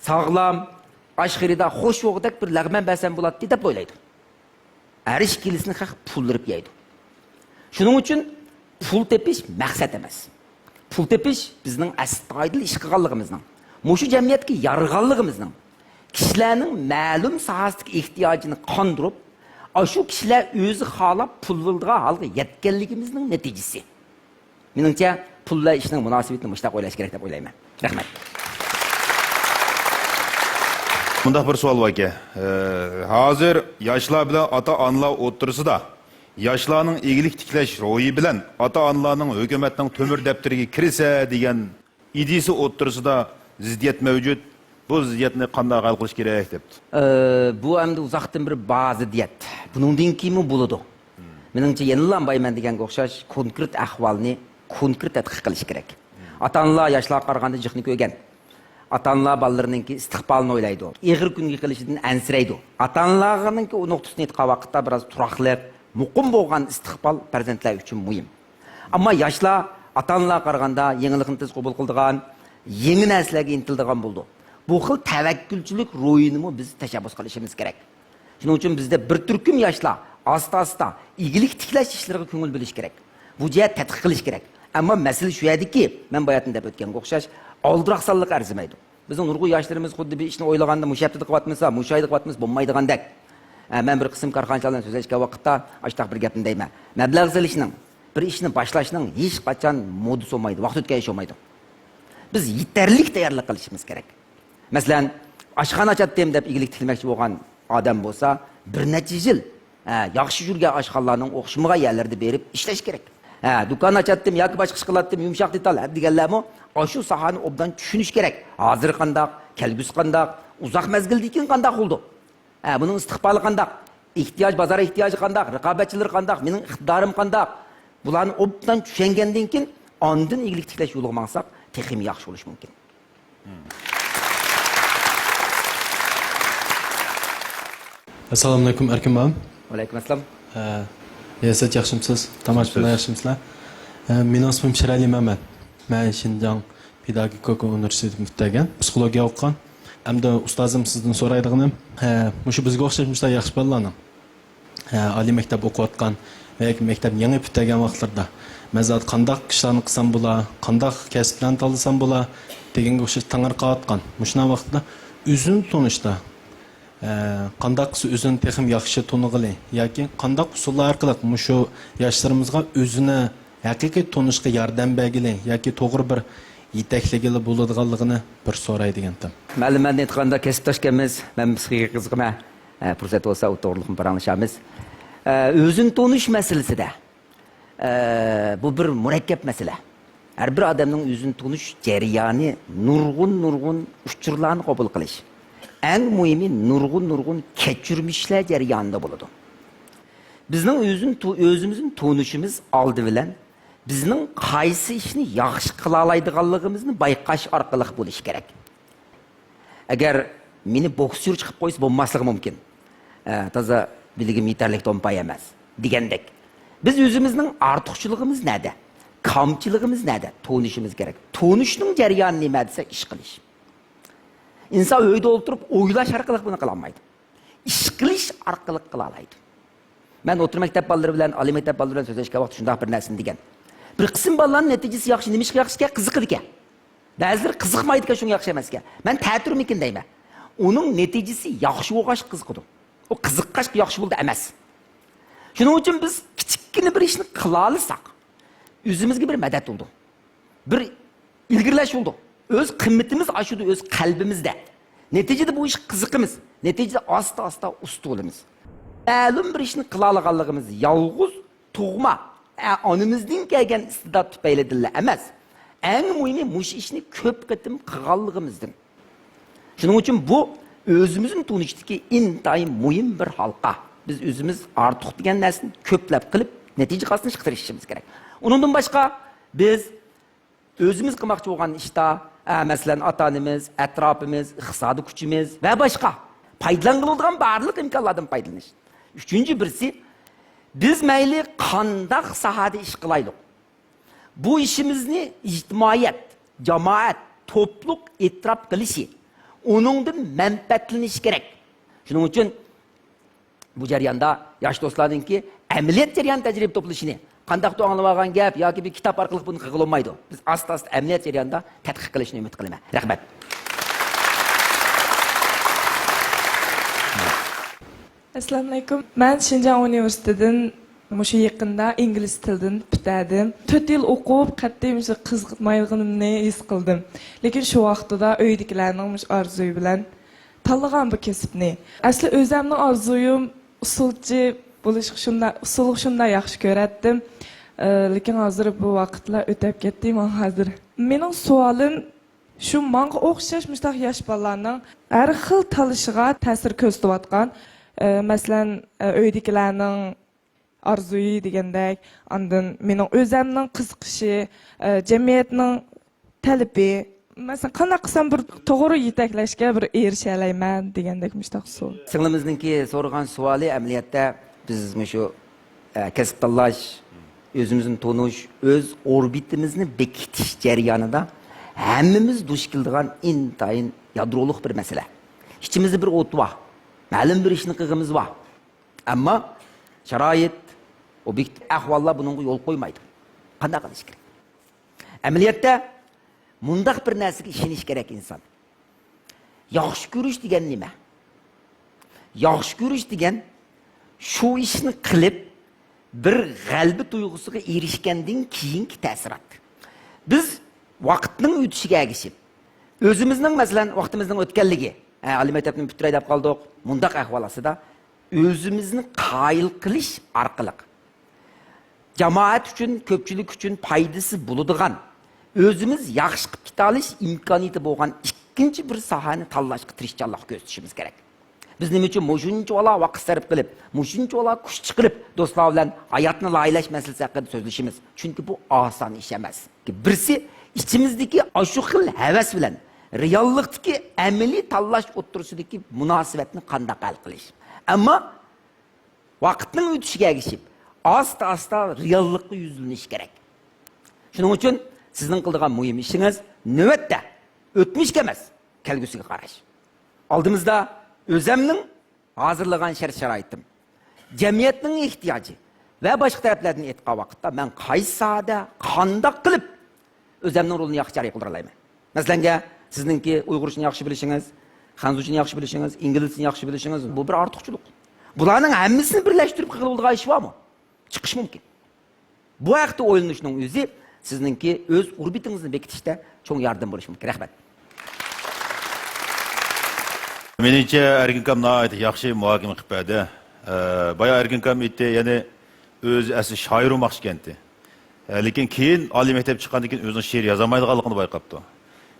ساغلام، ئاش خېرىدار خوش بولغۇدەك بىر لەغمەن بەرسەم بولاتتى، دەپ ئويلايدۇ. ھەر ئىككىلىسىنى خەق پۇل بېرىپ يەيدۇ. شۇنىڭ ئۈچۈن پۇل تېپىش مەقسەت ئەمەس. پۇل تېپىش بىزنىڭ ئەستايىدىل ئىش قىلغانلىقىمىزنىڭ، مۇشۇ جەمئىيەتكە يارىغانلىقىمىزنىڭ، كىشىلەرنىڭ مەلۇم ساھەسىدىكى ئېھتىياجىنى قاندۇرۇپ، ئاشۇ كىشىلەر ئۆزى خالاپ پۇل بولىدىغان ھالغا يەتكەنلىكىمىزنىڭ نەتىجىسى. مېنىڭچە، پۇل بىلەن ئىشنىڭ مۇناسىۋىتىنى مۇشۇنداق ئويلاش كېرەك دەپ ئويلايمەن. رەھمەت. مۇنداق بىر سوئال باركەن. ئە، ھازىر ياشلار بىلەن ئاتا-ئانىلار ئوتتۇرىسىدا ياشلارنىڭ ئىگىلىك تىكلەش روھى بىلەن ئاتا-ئانىلارنىڭ ھۆكۈمەتنىڭ تۆمۈر دەپتىرىگە كىرسە دېگەن ئىدىيىسى ئوتتۇرىسىدا زىددىيەت مەۋجۇت. بۇ زىددىيەتنى قانداق ھەل قىلىش كېرەك دەپتۇ. ئە، بۇ ئەمدى ئۇزاقتىن بېرى بار زىددىيەت. بۇنىڭدىن كېيىنمۇ بولىدۇ. مېنىڭچە يەنىلا بايمەن دېگەنگە ئوخشاش كونكرېت ئەھۋالنى كونكرېت تەتقىق قىلىش كېرەك. ئاتا-ئانىلار ياشلارغا قارىغاندا جىقنى كۆرگەن. ئاتا-ئانىلار بالىلىرىنىڭكى ئىستىقبالىنى ئويلايدۇ. ئېغىر كۈنگە قېلىشىدىن ئەنسىرەيدۇ. ئاتا-ئانىلارنىڭكى ئۇ نۇقتىسىنى ئېيتقان ۋاقىتتا بىراز تۇراقلىق، مۇقىم بولغان ئىستىقبال پەرزەنتلەر ئۈچۈن مۇھىم. ئەمما ياشلار ئاتا-ئانىلارغا قارىغاندا يېڭىلىقنى تېز قوبۇل قىلىدىغان، يېڭى نەرسىلەرگە ئىنتىلىدىغان بولىدۇ. بۇ خىل تەۋەككۈلچىلىك روھىنىمۇ بىز تەشەببۇس قىلىشىمىز كېرەك. شۇنىڭ ئۈچۈن بىزدە بىر تۈركۈم ياشلار ئاستا-ئاستا ئىگىلىك تىكلەش ئىشلىرىغا كۆڭۈل بۆلۈش كېرەك. بۇ جەھەت تەتقىق قىلىش كېرەك. ئەمما مەسىلە شۇ يەردىكى، مەن باياتىن دەپ ئۆتكەنگە ئوخشاش، ئالدىراق سانلىققا ئەرزىمەيدۇ. بىزنىڭ نۇرغۇن ياشلىرىمىز خۇددى بىر ئىشنى ئويلىغاندا مۇشۇ ھەپتىدە قىلىۋاتمىسا، مۇشۇ ئايدا قىلىۋاتمىسا بولمايدىغاندەك. ئە، مەن بىر قىسىم كارخانىچىلار بىلەن سۆزلەشكەن ۋاقىتتا ئاشتاق بىر گەپنى دەيمەن. مەبلەغ سېلىشنىڭ، بىر ئىشنى باشلاشنىڭ ھېچقاچان مودىسى بولمايدۇ، ۋاقىت ئۆتكەن ئىش بولمايدۇ. بىز يېتەرلىك تەييارلىق قىلىشىمىز كېرەك. مەسىلەن، ئاشخانا ئاچاتتىم دەپ ئىگىلىك تىكلىمەكچى بولغان ئادەم بولسا، بىر نەچچە يىل، ھە، ياخشى يۈرگەن ئاشخانىلارنىڭ ئوخشىمىغان يەرلىرىدە بېرىپ ئىشلەش كېرەك. ھە، دۇكان ئاچاتتىم ياكى باشقا ئىش قىلاتتىم، يۇمشاق دېتال، ھە، دېگەنلەرمۇ ئاشۇ ساھەنى ئوبدان چۈشىنىش كېرەك. ھازىر قانداق، كەلگۈسى قانداق، ئۇزاق مەزگىلدىن كېيىن قانداق بولىدۇ؟ ھە، بۇنىڭ ئىستىقبالى قانداق؟ ئېھتىياج، بازار ئېھتىياجى قانداق؟ رىقابەتچىلىرى قانداق؟ مېنىڭ ئىقتىدارىم قانداق؟ بۇلارنى ئوبدان چۈشەنگەندىن كېيىن، ئاندىن ئىگىلىك تىكلەش يولىغا ماڭساق، تېخىمۇ ياخشى بولۇشى مۇمكىن. ئەسسالامۇئەلەيكۇم، ئەركىن مۇئەللىم. ۋەئەلەيكۇم ئەسسالام. ئە، رىياسەت، ياخشىمۇسىز؟ تاماشىبىنلار، ياخشىمۇسىلەر؟ ئە، مېنىڭ ئىسمىم شىرئەلى مەمەت. مەن شىنجاڭ پېداگوگىكا ئۇنىۋېرسىتېتىنى پۈتتۈرگەن. پسىخولوگىيە ئوقۇغان. ئەمدى ئۇستازىم سىزدىن سورايدىغىنىم، ئە، مۇشۇ بىزگە ئوخشاش مۇشۇنداق ياخشى بالىلارنىڭ، ئە، ئالىي مەكتەپ ئوقۇۋاتقان ۋە ياكى مەكتەپ يېڭى پۈتتۈرگەن ۋاقىتلىرىدا، مەن زادى قانداق ئىشلارنى قىلسام بولا، قانداق كەسىپلەرنى تاللىسام بولا دېگەنگە ئوخشاش تەڭرىقاۋاتقان. مۇشۇنداق ۋاقىتتا ئۆزىنى تونۇشتا، ئە، قانداق قىلسا ئۆزىنى تېخىمۇ ياخشى تونۇغىلى ياكى قانداق ئۇسۇللار ئارقىلىق مۇشۇ ياشلىرىمىزغا ئۆزىنى ھەقىقىي تونۇشقا ياردەم بەرگىلى ياكى توغرا بىر يېتەكلىگىلى بولىدىغانلىقىنى بىر سوراي دېگەنتىم. مەلۇم، مەن ئېيتقاندا كەسىپداشكەنمىز، مەن پسىخىكىغا قىزىقىمەن. ئە، پۇرسەت بولسا ئۇ توغرىلىقمۇ پاراڭلىشارمىز. ئە، ئۆزىنى تونۇش مەسىلىسىدە، ئە، بۇ بىر مۇرەككەپ مەسىلە. ھەر بىر ئادەمنىڭ ئۆزىنى تونۇش جەريانى نۇرغۇن، نۇرغۇن ئۇچۇرلارنى قوبۇل قىلىش. ئەڭ مۇھىمى نۇرغۇن-نۇرغۇن كەچۈرمىشلەر جەريانىدا بولىدۇ. بىزنىڭ ئۆزىنى تو-، ئۆزىمىزنى تونۇشىمىز ئالدى بىلەن بىزنىڭ قايسى ئىشنى ياخشى قىلالايدىغانلىقىمىزنى بايقاش ئارقىلىق بولۇشى كېرەك. ئەگەر مېنى بوكسيور چىقىپ قويسا بولماسلىقى مۇمكىن. ئە، تازا بىلىكىم يېتەرلىك تومپاي ئەمەس. دېگەندەك. بىز ئۆزىمىزنىڭ ئارتۇقچىلىقىمىز نەدە؟ كامچىلىقىمىز نەدە؟ تونۇشىمىز كېرەك. تونۇشنىڭ جەريانى نېمە دېسە، ئىش قىلىش. ئىنسان ئۆيدە ئولتۇرۇپ ئويلاش ئارقىلىق بۇنى قىلالمايدۇ. ئىش قىلىش ئارقىلىق قىلالايدۇ. مەن ئوتتۇرا مەكتەپ بالىلىرى بىلەن، ئالىي مەكتەپ بالىلىرى بىلەن سۆزلەشكەن ۋاقىتتا شۇنداق بىر نەرسىنى دېگەن. بىر قىسىم بالىلارنىڭ نەتىجىسى ياخشى، نېمە ئىشقا ياخشى ئىكەن؟ قىزىقىدىكەن. بەزىلىرى قىزىقمايدىكەن، شۇڭا ياخشى ئەمەسكەن. مەن تەتۈرمىكىن دەيمەن. ئۇنىڭ نەتىجىسى ياخشى بولغاچقا قىزىقىدۇ. ئۇ قىزىققاچقا ياخشى بولدى ئەمەس. شۇنىڭ ئۈچۈن بىز كىچىككىنە بىر ئىشنى قىلالىساق، ئۆزىمىزگە بىر مەدەت بولىدۇ. بىر ئىلگىرىلەش بولىدۇ. ئۆز قىممىتىمىز ئاشىدۇ، ئۆز قەلبىمىزدە. نەتىجىدە بۇ ئىشقا قىزىقىمىز. نەتىجىدە ئاستا-ئاستا ئۇستا بولىمىز. مەلۇم بىر ئىشنى قىلالىغانلىقىمىز يالغۇز تۇغما، ئە، ئانىمىزدىن كەلگەن ئىستىدات تۈپەيلىدىنلا ئەمەس. ئەڭ مۇھىمى، مۇشۇ ئىشنى كۆپ قېتىم قىلغانلىقىمىزدىن. شۇنىڭ ئۈچۈن بۇ ئۆزىمىزنى تونۇشتىكى ئىنتايىن مۇھىم بىر ھالقا. بىز ئۆزىمىز ئارتۇق دېگەن نەرسىنى كۆپلەپ قىلىپ، نەتىجە قازىنىشقا تىرىشىشىمىز كېرەك. ئۇنىڭدىن باشقا، بىز ئۆزىمىز قىلماقچى بولغان ئىشتا، ئە، مەسىلەن، ئاتا-ئانىمىز، ئەتراپىمىز، ئىقتىسادىي كۈچىمىز ۋە باشقا پايدىلانغىلى بولىدىغان بارلىق ئىمكانلاردىن پايدىلىنىش. ئۈچىنچى بىرسى، بىز مەيلى قانداق ساھەدە ئىش قىلايلۇق، بۇ ئىشىمىزنى ئىجتىمائىيەت، جامائەت، توپلۇق ئېتىراپ قىلىشى، ئۇنىڭدىن مەنپەئەتلىنىشى كېرەك. شۇنىڭ ئۈچۈن بۇ جەرياندا ياش دوستلارنىڭكى ئەمەلىيەت جەريانى تەجرىبە توپلىشىنى، قانداقتۇر ئاڭلىۋالغان گەپ ياكى بىر كىتاب ئارقىلىق بۇنى قىلغىلى بولمايدۇ. بىز ئاستا-ئاستا ئەمەلىيەت جەريانىدا تەتقىق قىلىشنى ئۈمىد قىلىمەن. رەھمەت. ئەسسالامۇئەلەيكۇم. مەن شىنجاڭ ئۇنىۋېرسىتېتىدىن مۇشۇ يېقىندا ئىنگلىز تىلىدىن پۈتتۈردۈم. تۆت يىل ئوقۇپ، قەتئىي مۇشۇ قىزىقمايدىغىنىمنى ھېس قىلدىم. لېكىن شۇ ۋاقتىدا ئۆيدىكىلەرنىڭ مۇشۇ ئارزۇيى بىلەن تاللىغان بۇ كەسىپنى. ئەسلى ئۆزەمنىڭ ئارزۇيۇم ئۇسسۇلچى بولۇشقا شۇنداق، ئۇسسۇلغا شۇنداق ياخشى كۆرەتتىم. ئە، لېكىن ھازىر بۇ ۋاقىتلار ئۆتەپ كەتتى ماڭا ھازىر. مېنىڭ سوئالىم شۇ، ماڭا ئوخشاش مۇشۇنداق ياش بالىلارنىڭ ھەر خىل تاللىشىغا تەسىر كۆرسىتىۋاتقان، ئە، مەسىلەن، ئە، ئۆيدىكىلەرنىڭ ئارزۇيى دېگەندەك، ئاندىن مېنىڭ ئۆزەمنىڭ قىزىقىشى، ئە، جەمئىيەتنىڭ تەلىپى. مەسىلەن، قانداق قىلسام بىر توغرا يېتەكلەشكە بىر ئېرىشەلەيمەن دېگەندەك مۇشۇنداق سوئال. سىڭلىمىزنىڭكى سورىغان سوئالى ئەمەلىيەتتە بىز مۇشۇ، ئە، كەسىپ تاللاش، ئۆزىمىزنى تونۇش، ئۆز ئوربىتىمىزنى بېكىتىش جەريانىدا ھەممىمىز دۇچ كېلىدىغان ئىنتايىن يادرولۇق بىر مەسىلە. ئىچىمىزدە بىر ئوت بار، مەلۇم بىر ئىشنى قىلغىمىز بار. ئەمما شارائىت، ئوبيېكتىپ ئەھۋاللار بۇنىڭغا يول قويمايدۇ. قانداق قىلىش كېرەك؟ ئەمەلىيەتتە مۇنداق بىر نەرسىگە ئىشىنىش كېرەك ئىنسان. ياخشى كۆرۈش دېگەن نېمە؟ ياخشى كۆرۈش دېگەن شۇ ئىشنى قىلىپ، بىر غەلىبە تۇيغۇسىغا ئېرىشكەندىن كېيىنكى تەسىرات. بىز ۋاقىتنىڭ ئۆتۈشىگە ئەگىشىپ، ئۆزىمىزنىڭ، مەسىلەن، ۋاقتىمىزنىڭ ئۆتكەنلىكى، ھە، ئالىي مەكتەپنى پۈتتۈرەي دەپ قالدۇق، مۇنداق ئەھۋال ئاستىدا ئۆزىمىزنى قايىل قىلىش ئارقىلىق جامائەت ئۈچۈن، كۆپچىلىك ئۈچۈن پايدىسى بولىدىغان، ئۆزىمىز ياخشى قىلىپ كېتەلىش ئىمكانىيىتى بولغان ئىككىنچى بىر ساھەنى تاللاشقا تىرىشچانلىق كۆرسىتىشىمىز كېرەك. بىز نېمە ئۈچۈن مۇشۇنچىۋالا ۋاقىت سەرپ قىلىپ، مۇشۇنچىۋالا كۈچ چىقىرىپ، دوستلار بىلەن ھاياتنى لايىھەلەش مەسىلىسى ھەققىدە سۆزلىشىمىز؟ چۈنكى بۇ ئاسان ئىش ئەمەس. بىرسى، ئىچىمىزدىكى ئاشۇ خىل ھەۋەس بىلەن رېئاللىقتىكى ئەمەلىي تاللاش ئوتتۇرىسىدىكى مۇناسىۋەتنى قانداق ھەل قىلىش. ئەمما ۋاقىتنىڭ ئۆتۈشىگە ئەگىشىپ، ئاستا-ئاستا رېئاللىققا يۈزلىنىش كېرەك. شۇنىڭ ئۈچۈن سىزنىڭ قىلىدىغان مۇھىم ئىشىڭىز، نۆۋەتتە، ئۆتمۈشكە ئەمەس، كەلگۈسىگە قاراش. ئالدىمىزدا ئۆزەمنىڭ ھازىرلىغان شەرت-شارائىتىم، جەمئىيەتنىڭ ئېھتىياجى ۋە باشقا تەرەپلەردىن ئېيتقان ۋاقىتتا، مەن قايسى ساھەدە، قانداق قىلىپ ئۆزەمنىڭ رولىنى ياخشى جارى قىلدۇرالايمەن؟ مەسىلەنگە، سىزنىڭكى ئۇيغۇرچىنى ياخشى بىلىشىڭىز، خەنزۇچىنى ياخشى بىلىشىڭىز، ئىنگلىزچىنى ياخشى بىلىشىڭىز، بۇ بىر ئارتۇقچىلىق. بۇلارنىڭ ھەممىسىنى بىرلەشتۈرۈپ قىلغىلى بولىدىغان ئىش بارمۇ؟ چىقىش مۇمكىن. بۇ ھەقتە ئويلىنىشنىڭ ئۆزى سىزنىڭكى ئۆز ئوربىتىڭىزنى بېكىتىشتە چوڭ ياردەم بولۇشى مۇمكىن. رەھمەت. مېنىڭچە، ئەركىن ئاكام ناھايىتى ياخشى مۇھاكىمە قىلىپ بەردى. ئە، بايا ئەركىن ئاكام ئېيتتى، يەنى ئۆزى ئەسلى شائىر بولماقچى ئىكەنتى. ئە، لېكىن كېيىن ئالىي مەكتەپ چىققاندىن كېيىن ئۆزىنىڭ شېئىر يازالمايدىغانلىقىنى بايقاپتۇ.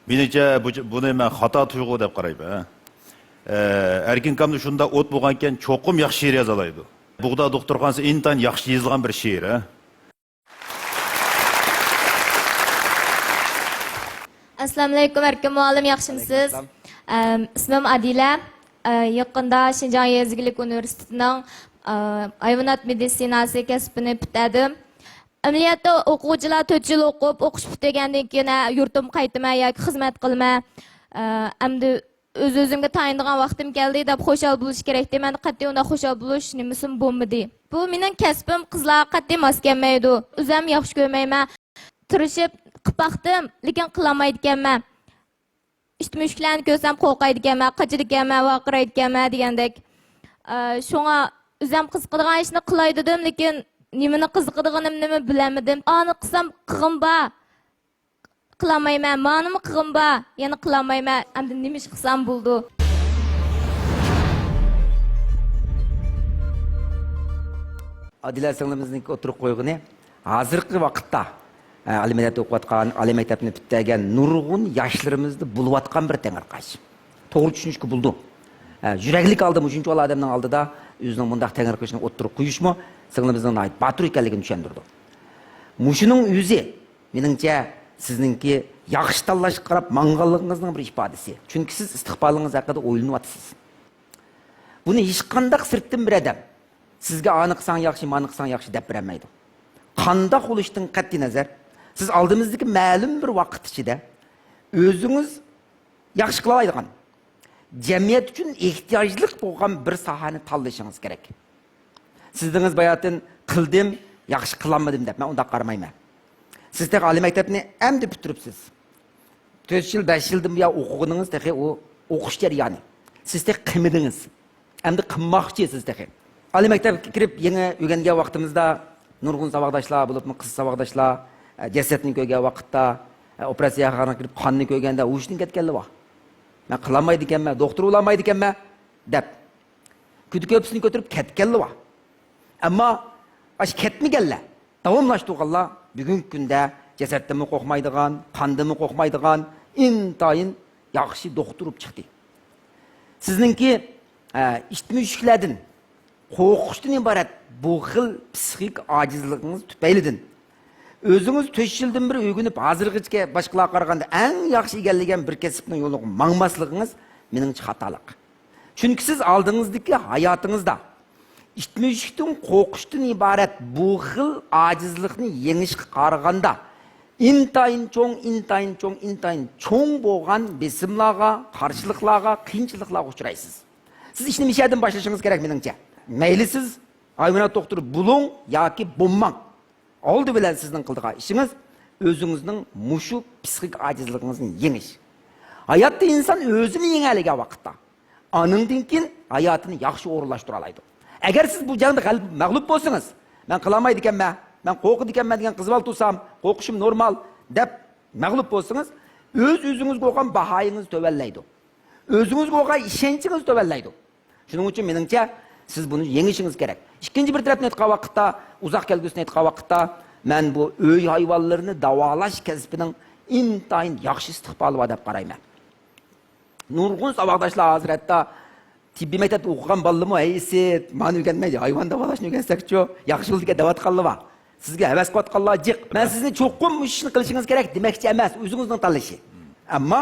مېنىڭچە، بۇ، بۇنى مەن خاتا تۇيغۇ دەپ قارايمەن. ئە، ئەركىن ئاكامدا شۇنداق ئوت بولغانىكەن، چوقۇم ياخشى شېئىر يازالايدۇ. بۇغدا دوختۇرخانىسى ئىنتايىن ياخشى يېزىلغان بىر شېئىر، ھە؟ ئەسسالامۇئەلەيكۇم، ئەركىن مۇئەللىم، ياخشىمۇسىز؟ ئەلەيكۇم ئەسسالام. ئەم، ئىسمىم ئادىلە. ئە، يېقىندا شىنجاڭ يېزا ئىگىلىك ئۇنىۋېرسىتېتىنىڭ، ئە، ھايۋانات مېدىتسىناسى كەسپىنى پۈتتۈردۈم. ئەمەلىيەتتە ئوقۇغۇچىلار تۆت يىل ئوقۇپ، ئوقۇش پۈتتۈرگەندىن كېيىن، ھە، يۇرتۇمغا قايتىمەن ياكى خىزمەت قىلىمەن، ئە، ئەمدى ئۆز-ئۆزۈمگە تايىنىدىغان ۋاقتىم كەلدى دەپ خۇشال بولۇش كېرەكتى. مەن قەتئىي ئۇنداق خۇشال بولۇش نېمىسىمۇ بولمىدى. بۇ مېنىڭ كەسپىم قىزلارغا قەتئىي ماس كەلمەيدۇ. ئۆزۈم ياخشى كۆرمەيمەن. تىرىشىپ قىلىپ باقتىم، لېكىن قىلالمايدىكەنمەن. ئىت مۈشۈكلەرنى كۆرسەم قورقايدىكەنمەن، قاچىدىكەنمەن، ۋارقىرايدىكەنمەن دېگەندەك. ئە، شۇڭا ئۆزۈم قىزىقىدىغان ئىشنى قىلاي دېدىم، لېكىن نېمىنى قىزىقىدىغىنىمنىمۇ بىلەلمىدىم. ئانى قىلسام قىغىم بار، قىلالمايمەن. مانىمۇ قىغىم بار، يەنە قىلالمايمەن. ئەمدى نېمە ئىش قىلسام بولىدۇ؟ ئادىلە سىڭلىمىزنىڭ ئوتتۇرىغا قويغىنى، ھازىرقى ۋاقىتتا، ئە، ئالىي مەكتەپتە ئوقۇۋاتقان، ئالىي مەكتەپنى پۈتتۈرگەن نۇرغۇن ياشلىرىمىزدا بولۇۋاتقان بىر تەڭرىقاش. توغرا چۈشىنىشكە بولىدۇ. ئە، يۈرەكلىك ھالدا مۇشۇنچە ئادەمنىڭ ئالدىدا ئۆزىنىڭ مۇنداق تەڭرىقىشىنى ئوتتۇرىغا قويۇشمۇ سىڭلىمىزنىڭ ناھايىتى باتۇر ئىكەنلىكىنى چۈشەندۈرىدۇ. مۇشۇنىڭ ئۆزى، مېنىڭچە، سىزنىڭكى ياخشى تاللاشقا قاراپ ماڭغانلىقىڭىزنىڭ بىر ئىپادىسى. چۈنكى سىز ئىستىقبالىڭىز ھەققىدە ئويلىنىۋاتىسىز. بۇنى ھېچقانداق سىرتتىن بىر ئادەم سىزگە ئانى قىلساڭ ياخشى، مانى قىلساڭ ياخشى دەپ بېرەلمەيدۇ. قانداق بولۇشتىن قەتئىينەزەر، سىز ئالدىمىزدىكى مەلۇم بىر ۋاقىت ئىچىدە ئۆزىڭىز ياخشى قىلالايدىغان، جەمئىيەت ئۈچۈن ئېھتىياجلىق بولغان بىر ساھەنى تاللىشىڭىز كېرەك. سىز دېدىڭىز باياتىن، قىلدىم، ياخشى قىلالمىدىم دەپ. مەن ئۇنداق قارىمايمەن. سىز تېخى ئالىي مەكتەپنى ئەمدى پۈتتۈرۈپسىز. تۆت يىل، بەش يىلدىن بۇيان ئوقۇغىنىڭىز تېخى ئۇ ئوقۇش جەريانى. سىز تېخى قىلمىدىڭىز. ئەمدى قىلماقچى سىز تېخى. ئالىي مەكتەپكە كىرىپ يېڭى ئۆگەنگەن ۋاقتىمىزدا نۇرغۇن ساۋاقداشلار، بولۇپمۇ قىز ساۋاقداشلار، ئە، جەسەتنى كۆرگەن ۋاقىتتا، ئە، ئوپېراتسىيەخانىغا كىرىپ قاننى كۆرگەندە ھوشىدىن كەتكەنلەر بار. مەن قىلالمايدىكەنمەن، دوختۇر بولالمايدىكەنمەن دەپ. كۈدە كۆپىسىنى كۆتۈرۈپ كەتكەنلا بار. ئەمما ئاشۇ كەتمىگەنلەر، داۋاملاشتۇرغانلار بۈگۈنكى كۈندە جەسەتتىنمۇ قورقمايدىغان، قاندىنمۇ قورقمايدىغان ئىنتايىن ياخشى دوختۇر بولۇپ چىقتى. سىزنىڭكى، ئە، ئىت مۈشۈكلەردىن قورقۇشتىن ئىبارەت بۇ خىل پسىخىك ئاجىزلىقىڭىز تۈپەيلىدىن ئۆزىڭىز تۆت يىلدىن بېرى ئۆگىنىپ، ھازىرغىچە باشقىلارغا قارىغاندا ئەڭ ياخشى ئىگىلىگەن بىر كەسىپنىڭ يولىغا ماڭماسلىقىڭىز مېنىڭچە خاتالىق. چۈنكى سىز ئالدىڭىزدىكى ھاياتىڭىزدا ئىت مۈشۈكتىن قورقۇشتىن ئىبارەت بۇ خىل ئاجىزلىقنى يېڭىشكە قارىغاندا ئىنتايىن چوڭ، ئىنتايىن چوڭ، ئىنتايىن چوڭ بولغان بېسىملارغا، قارشىلىقلارغا، قىيىنچىلىقلارغا ئۇچرايسىز. سىز ئىشنى مۇشۇ يەردىن باشلىشىڭىز كېرەك مېنىڭچە. مەيلى سىز ھايۋانات دوختۇرى بولۇڭ ياكى بولماڭ. ئالدى بىلەن سىزنىڭ قىلىدىغان ئىشىڭىز ئۆزىڭىزنىڭ مۇشۇ پسىخىك ئاجىزلىقىڭىزنى يېڭىش. ھاياتتا ئىنسان ئۆزىنى يېڭەلىگەن ۋاقىتتا، ئانىڭدىن كېيىن ھاياتىنى ياخشى ئورۇنلاشتۇرالايدۇ. ئەگەر سىز بۇ جەڭدە غەلىبە، مەغلۇپ بولسىڭىز، مەن قىلالمايدىكەنمەن، مەن قورقىدىكەنمەن دېگەن قىز بالا تۇرسام، قورقۇشۇم نورمال دەپ مەغلۇپ بولسىڭىز، ئۆز-ئۆزىڭىزگە بولغان باھايىڭىز تۆۋەنلەيدۇ. ئۆزىڭىزگە بولغان ئىشەنچىڭىز تۆۋەنلەيدۇ. شۇنىڭ ئۈچۈن مېنىڭچە سىز بۇنى يېڭىشىڭىز كېرەك. ئىككىنچى بىر تەرەپنى ئېيتقان ۋاقىتتا، ئۇزاق كەلگۈسىنى ئېيتقان ۋاقىتتا، مەن بۇ ئۆي ھايۋانلىرىنى داۋالاش كەسپىنىڭ ئىنتايىن ياخشى ئىستىقبالى بار دەپ قارايمەن. نۇرغۇن ساۋاقداشلار ھازىر ھەتتا تېببىي مەكتەپتە ئوقۇغان بالىلىرىمۇ، ھەي، ئىسىت، مانا ئۆگەنمەيدۇ، ھايۋان داۋالاشنى ئۆگەنسەكچۇ، ياخشى بولىدىكەن دەۋاتقانلار بار. سىزگە ھەۋەس قىلىۋاتقانلار جىق. مەن سىزنى چوقۇم مۇشۇ ئىشنى قىلىشىڭىز كېرەك دېمەكچى ئەمەس، ئۆزىڭىزنىڭ تاللىشى. ئەمما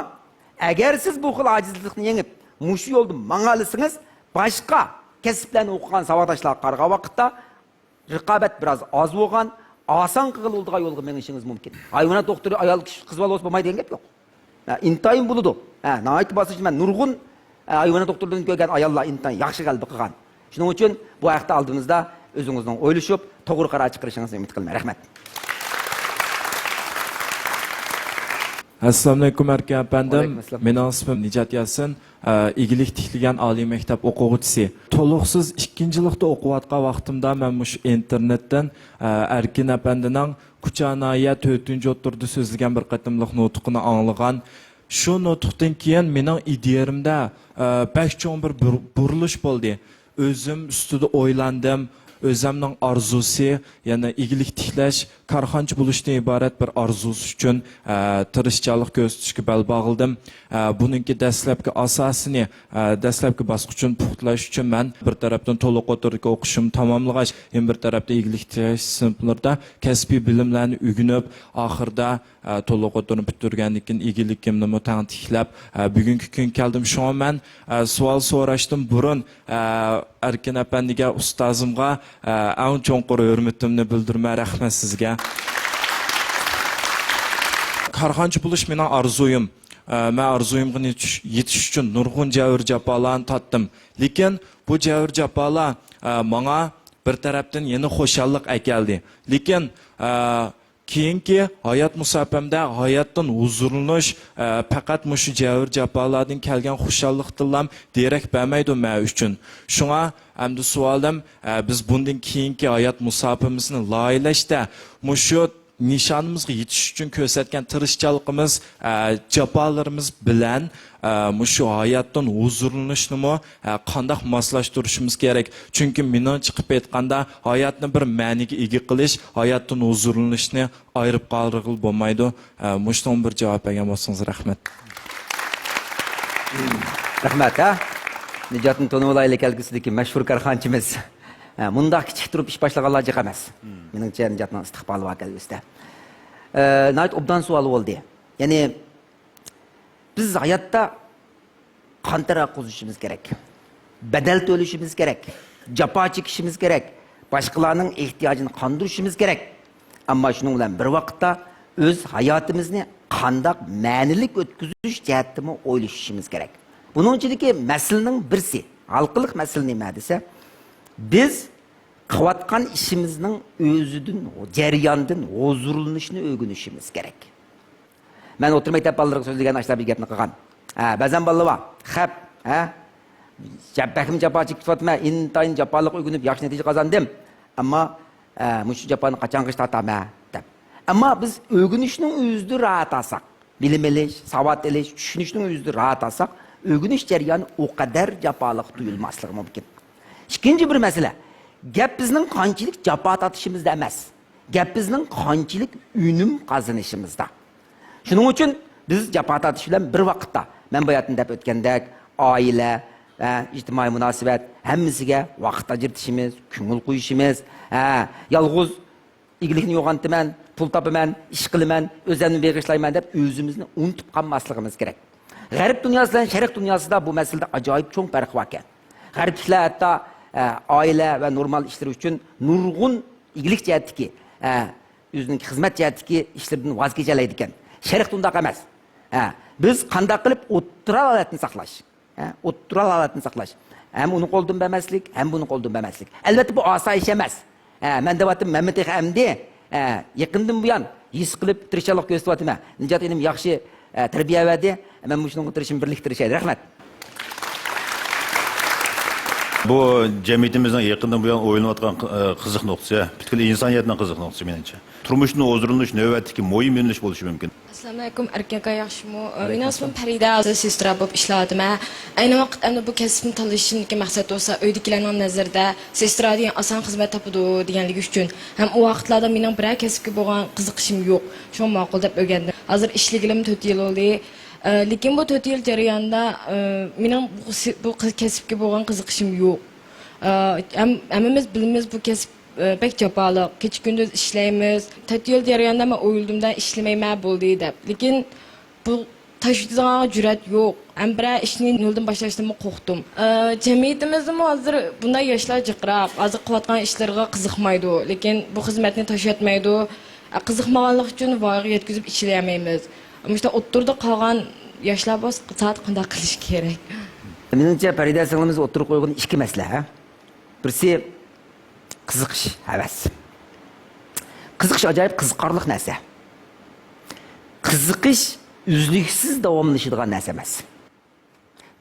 ئەگەر سىز بۇ خىل ئاجىزلىقنى يېڭىپ، مۇشۇ يولدا ماڭالىسىڭىز، باشقا كەسىپلەرنى ئوقۇغان ساۋاقداشلارغا قارىغان ۋاقىتتا رىقابەت بىراز ئاز بولغان، ئاسان قىلغىلى بولىدىغان يولغا مېڭىشىڭىز مۇمكىن. ھايۋانات دوختۇرى ئايال كىشى، قىز بالا بولسا بولمايدۇ دېگەن گەپ يوق. ھە، ئىنتايىن بولىدۇ. ھە، ناھايىتى باسقۇچ. مەن نۇرغۇن، ھە، ھايۋانات دوختۇرلىرىنى كۆرگەن ئاياللار ئىنتايىن ياخشى غەلىبە قىلغان. شۇنىڭ ئۈچۈن بۇ ھەقتە ئالدىمىزدا ئۆزىڭىزنىڭ ئويلىشىپ، توغرا قارار چىقىرىشىڭىزنى ئۈمىد قىلىمەن. رەھمەت. ئەسسالامۇئەلەيكۇم، ئەركىن ئەپەندىم. ۋەئەلەيكۇم ئەسسالام. مېنىڭ ئىسمىم نىجات ياسىن. ئە، ئىگىلىك تىكلىگەن ئالىي مەكتەپ ئوقۇغۇچىسى. تولۇقسىز ئىككىنچىلىقتا ئوقۇۋاتقان ۋاقتىمدا مەن مۇشۇ ئىنتېرنېتتىن، ئە، ئەركىن ئەپەندىنىڭ كۇچا ناھىيە تۆتىنچى ئوتتۇرىدا سۆزلىگەن بىر قېتىملىق نۇتقىنى ئاڭلىغان. شۇ نۇتۇقتىن كېيىن مېنىڭ ئىدىيەمدە، ئە، بەك چوڭ بىر بۇر-، بۇرۇلۇش بولدى. ئۆزۈم ئۈستىدە ئويلاندىم، ئۆزۈمنىڭ ئارزۇسى، يەنى ئىگىلىك تىكلەش، كارخانىچى بولۇشتىن ئىبارەت بىر ئارزۇسى ئۈچۈن، ئە، تىرىشچانلىق كۆرسىتىشكە بەل باغلىدىم. ئە، بۇنىڭكى دەسلەپكى ئاساسىنى، ئە، دەسلەپكى باسقۇچىنى پۇختىلاش ئۈچۈن مەن بىر تەرەپتىن تولۇق ئوتتۇرىدىكى ئوقۇشۇمنى تاماملىغاچ، يەنە بىر تەرەپتىن ئىگىلىك تىكلەش سىنىپلىرىدا كەسپىي بىلىملەرنى ئۆگىنىپ، ئاخىرىدا ئە، تولۇق ئوتتۇرىنى پۈتتۈرگەندىن كېيىن ئىگىلىكىمنىمۇ تەڭ تىكلەپ، ئە، بۈگۈنكى كۈنگە كەلدىم. شۇڭا مەن، ئە، سوئال سوراشتىن بۇرۇن، ئە، ئەركىن ئەپەندىگە، ئۇستازىمغا، ئە، ئەڭ چوڭقۇر ھۆرمىتىمنى بىلدۈرىمەن. رەھمەت سىزگە. كارخانىچى بولۇش مېنىڭ ئارزۇيۇم. ئە، مەن ئارزۇيۇمغا يېتىش، يېتىش ئۈچۈن نۇرغۇن جەۋر جاپالارنى تارتتىم. لېكىن بۇ جەۋر جاپالار، ئە، ماڭا بىر تەرەپتىن يەنە خۇشاللىق ئەكەلدى. لېكىن، ئە، كېيىنكى ھايات مۇساپەمدە ھاياتتىن ھۇزۇرلىنىش، ئە، پەقەت مۇشۇ جەۋر-جاپالاردىن كەلگەن خۇشاللىقتىنلام دېرەك بەرمەيدۇ مەن ئۈچۈن. شۇڭا ئەمدى سوئالىم، ئە، بىز بۇندىن كېيىنكى ھايات مۇساپىمىزنى لايىھەلەشتە مۇشۇ نىشانىمىزغا يېتىش ئۈچۈن كۆرسەتكەن تىرىشچانلىقىمىز، ئە، جاپالىرىمىز بىلەن، ئە، مۇشۇ ھاياتتىن ھۇزۇرلىنىشنىمۇ، ئە، قانداق ماسلاشتۇرۇشىمىز كېرەك؟ چۈنكى مېنىڭچە قىلىپ ئېيتقاندا، ھاياتنى بىر مەنىگە ئىگە قىلىش، ھاياتتىن ھۇزۇرلىنىشنى ئايرىپ قالدۇرغىلى بولمايدۇ. ئە، مۇشۇنىڭغا بىر جاۋاب بەرگەن بولسىڭىز رەھمەت. رەھمەت، ھە؟ نىجاتنى تونۇۋالايلى، كەلگۈسىدىكى مەشھۇر كارخانىچىمىز. ھە، مۇنداق كىچىك تۇرۇپ ئىش باشلىغانلار جىق ئەمەس. مېنىڭچە، نىجاتنىڭ ئىستىقبالى بار كەلگۈسىدە. ئە، ناھايىتى ئوبدان سوئال بولدى. يەنى، بىز ھاياتتا قان تەر قۇزۇشىمىز كېرەك. بەدەل تۆلىشىمىز كېرەك. جاپا چېكىشىمىز كېرەك. باشقىلارنىڭ ئېھتىياجىنى قاندۇرۇشىمىز كېرەك. ئەمما شۇنىڭ بىلەن بىر ۋاقىتتا ئۆز ھاياتىمىزنى قانداق مەنىلىك ئۆتكۈزۈش جەھەتتىمۇ ئويلىشىشىمىز كېرەك. بۇنىڭ ئىچىدىكى مەسىلىنىڭ بىرسى، ھالقىلىق مەسىلە نېمە دېسە، بىز قىلىۋاتقان ئىشىمىزنىڭ ئۆزىدىن، جەرياندىن ھۇزۇرلىنىشنى ئۆگىنىشىمىز كېرەك. مەن ئوتتۇرا مەكتەپ بالىلىرىغا سۆزلىگەندە ئاشۇنداق بىر گەپنى قىلغان. ھە، بەزەن بالىلار بار، خەپ، ھە؟ جا-، بەكمۇ جاپا چېكىپ كېتىۋاتىمەن، ئىنتايىن جاپالىق ئۆگىنىپ ياخشى نەتىجە قازاندىم. ئەمما، ھە، مۇشۇ جاپانى قاچانغىچە تارتامەن، دەپ. ئەمما بىز ئۆگىنىشنىڭ ئۆزىدە راھەت ئالساق، بىلىم ئېلىش، ساۋات ئېلىش، چۈشىنىشنىڭ ئۆزىدە راھەت ئالساق، ئۆگىنىش جەريانى ئۇ قەدەر جاپالىق تۇيۇلماسلىقى مۇمكىن. ئىككىنچى بىر مەسىلە، گەپ بىزنىڭ قانچىلىك جاپا تارتىشىمىزدا ئەمەس، گەپ بىزنىڭ قانچىلىك ئۈنۈم قازىنىشىمىزدا. شۇنىڭ ئۈچۈن بىز جاپا تارتىش بىلەن بىر ۋاقىتتا، مەن باياتىن دەپ ئۆتكەندەك، ئائىلە ۋە ئىجتىمائىي مۇناسىۋەت، ھەممىسىگە ۋاقىت ئاجرىتىشىمىز، كۆڭۈل قويۇشىمىز، ھە، يالغۇز ئىگىلىكنى يوغانتىمەن، پۇل تاپىمەن، ئىش قىلىمەن، ئۆزۈمنى بېغىشلايمەن دەپ ئۆزىمىزنى ئۇنتۇپ قالماسلىقىمىز كېرەك. غەرب دۇنياسى بىلەن شەرق دۇنياسىدا بۇ مەسىلىدە ئاجايىپ چوڭ پەرق باركەن. غەربلىكلەر ھەتتا، ئە، ئائىلە ۋە نورمال ئىشلىرى ئۈچۈن نۇرغۇن ئىگىلىك جەھەتتىكى، ئە، ئۆزىنىڭ خىزمەت جەھەتتىكى ئىشلىرىدىن ۋاز كېچەلەيدىكەن. شەرق ئۇنداق ئەمەس. ئە، بىز قانداق قىلىپ ئوتتۇرا ھالەتنى ساقلاش؟ ھە، ئوتتۇرا ھالەتنى ساقلاش. ھەم ئۇنى قولدىن بەرمەسلىك، ھەم بۇنى قولدىن بەرمەسلىك. ئەلۋەتتە، بۇ ئاسان ئىش ئەمەس. ھە، مەن دەۋاتىمەن، مەنمۇ تېخى ئەمدى، ھە، يېقىندىن بۇيان ھېس قىلىپ تىرىشچانلىق كۆرسىتىۋاتىمەن. نىجات ئىنىم ياخشى، ھە، تەربىيە بەردى. مەن مۇشۇنىڭغا تىرىشىمەن، بىرلىكتە تىرىشايلى. رەھمەت. بۇ جەمئىيىتىمىزنىڭ يېقىندىن بۇيان ئويلىنىۋاتقان، ئە، قىزىق نۇقتىسى، پۈتكۈل ئىنسانىيەتنىڭ قىزىق نۇقتىسى، مېنىڭچە. تۇرمۇشتىن ھۇزۇرلىنىش نۆۋەتتىكى مۇھىم يۆنىلىش بولۇشى مۇمكىن. ئەسسالامۇ ئەلەيكۇم، ئەركىن ئاكا، ياخشىمۇ؟ ئە، مېنىڭ ئىسمىم پەرىدە، سېسترا بولۇپ ئىشلەۋاتىمەن. ئەينى ۋاقىت ئەمدى بۇ كەسىپنى تاللىشىمدىكى مەقسەت بولسا، ئۆيدىكىلەرنىڭ نەزىرىدە سېسترا دېگەن ئاسان خىزمەت تاپىدۇ دېگەنلىكى ئۈچۈن ھەم ئۇ ۋاقىتلاردا مېنىڭ بىرەر كەسىپكە بولغان قىزىقىشىم يوق. شۇڭا ماقۇل دەپ ئۆگەندىم. ھازىر ئىشلىگىلىمۇ تۆت يىل بولدى. ئە، لېكىن بۇ تۆت يىل جەريانىدا، ئە، مېنىڭ بۇ سى-، بۇ قىز-، كەسىپكە بولغان قىزىقىشىم يوق. ئە، ھەم-، ھەممىمىز بىلىمىز، بۇ كەسىپ ئە، بەك جاپالىق، كېچە-كۈندۈز ئىشلەيمىز. تۆت يىل جەريانىدا مەن ئويلىدىمدا ئىشلىمەيمەن بولدى دەپ. لېكىن بۇ تاشلىۋېتىدىغانغا جۈرئەت يوق. ھەم بىرەر ئىشنى نۆلدىن باشلاشتىنمۇ قورقتۇم. ئە، جەمئىيىتىمىزدىمۇ ھازىر بۇنداق ياشلار جىقراق. ھازىر قىلىۋاتقان ئىشلىرىغا قىزىقمايدۇ. لېكىن بۇ خىزمەتنى تاشلىۋەتمەيدۇ. ئە، قىزىقمىغانلىق ئۈچۈن ۋايىغا يەتكۈزۈپ ئىشلىيەلمەيمىز. مۇشۇنداق ئوتتۇرىدا قالغان ياشلار بولسا زادى قانداق قىلىش كېرەك؟ مېنىڭچە، پەرىدە سىڭلىمىز ئوتتۇرىغا قويغان ئىككى مەسىلە، ھە؟ بىرسى، قىزىقىش، ھەۋەس. قىزىقىش ئاجايىپ قىزىقارلىق نەرسە. قىزىقىش ئۈزلۈكسىز داۋاملىشىدىغان نەرسە ئەمەس.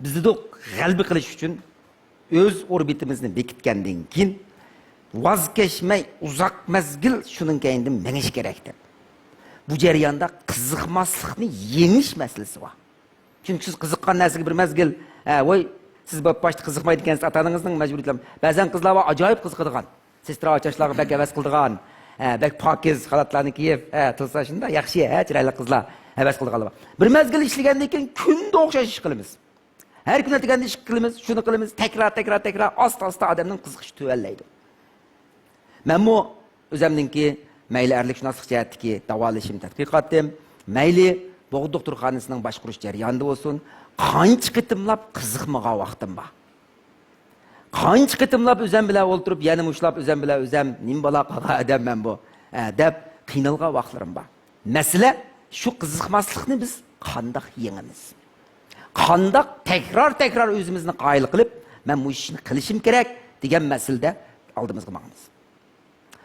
بىز دېدۇق، غەلىبە قىلىش ئۈچۈن ئۆز ئوربىتىمىزنى بېكىتكەندىن كېيىن، ۋاز كەچمەي ئۇزاق مەزگىل شۇنىڭ كەينىدىن مېڭىش كېرەك دەپ. بۇ جەرياندا قىزىقماسلىقنى يېڭىش مەسىلىسى بار. چۈنكى سىز قىزىققان نەرسىگە بىر مەزگىل، ھە، ۋاي، سىز باشتا قىزىقمايدىكەنسىز، ئاتا-ئانىڭىزنىڭ مەجبۇرىيىتى بىلەن. بەزەن قىزلار بار، ئاجايىپ قىزىقىدىغان. سېسترا ئاچاشلارغا بەك ھەۋەس قىلىدىغان، ھە، بەك پاكىز خالاتلارنى كىيىپ، ھە، تۇرسا شۇنداق ياخشى، ھە، چىرايلىق قىزلار ھەۋەس قىلىدىغانلار بار. بىر مەزگىل ئىشلىگەندىن كېيىن كۈندە ئوخشاش ئىش قىلىمىز. ھەر كۈنى ئەتىگەندە ئىش قىلىمىز، شۇنى قىلىمىز، تەكرار، تەكرار، تەكرار، ئاستا-ئاستا ئادەمنىڭ قىزىقىشى تۆۋەنلەيدۇ. مەنمۇ ئۆزەمنىڭكى مەيلى ئەرلىكشۇناسلىق جەھەتتىكى داۋالىشىم، تەتقىقاتىم، مەيلى بوغدا دوختۇرخانىسىنىڭ باشقۇرۇش جەريانىدا بولسۇن، قانچە قېتىملاپ قىزىقمىغان ۋاقتىم بار. قانچە قېتىملاپ ئۆزەم بىلەن ئولتۇرۇپ، يەنە مۇشۇلاپ ئۆزەم بىلەن ئۆزەم، نېمە بالا قالغان ئادەم مەن بۇ، ھە، دەپ قىينالغان ۋاقىتلىرىم بار. مەسىلە شۇ قىزىقماسلىقنى بىز قانداق يېڭىمىز؟ قانداق تەكرار-تەكرار ئۆزىمىزنى قايىل قىلىپ، مەن مۇشۇ ئىشنى قىلىشىم كېرەك دېگەن مەسىلىدە ئالدىمىزغا ماڭىمىز؟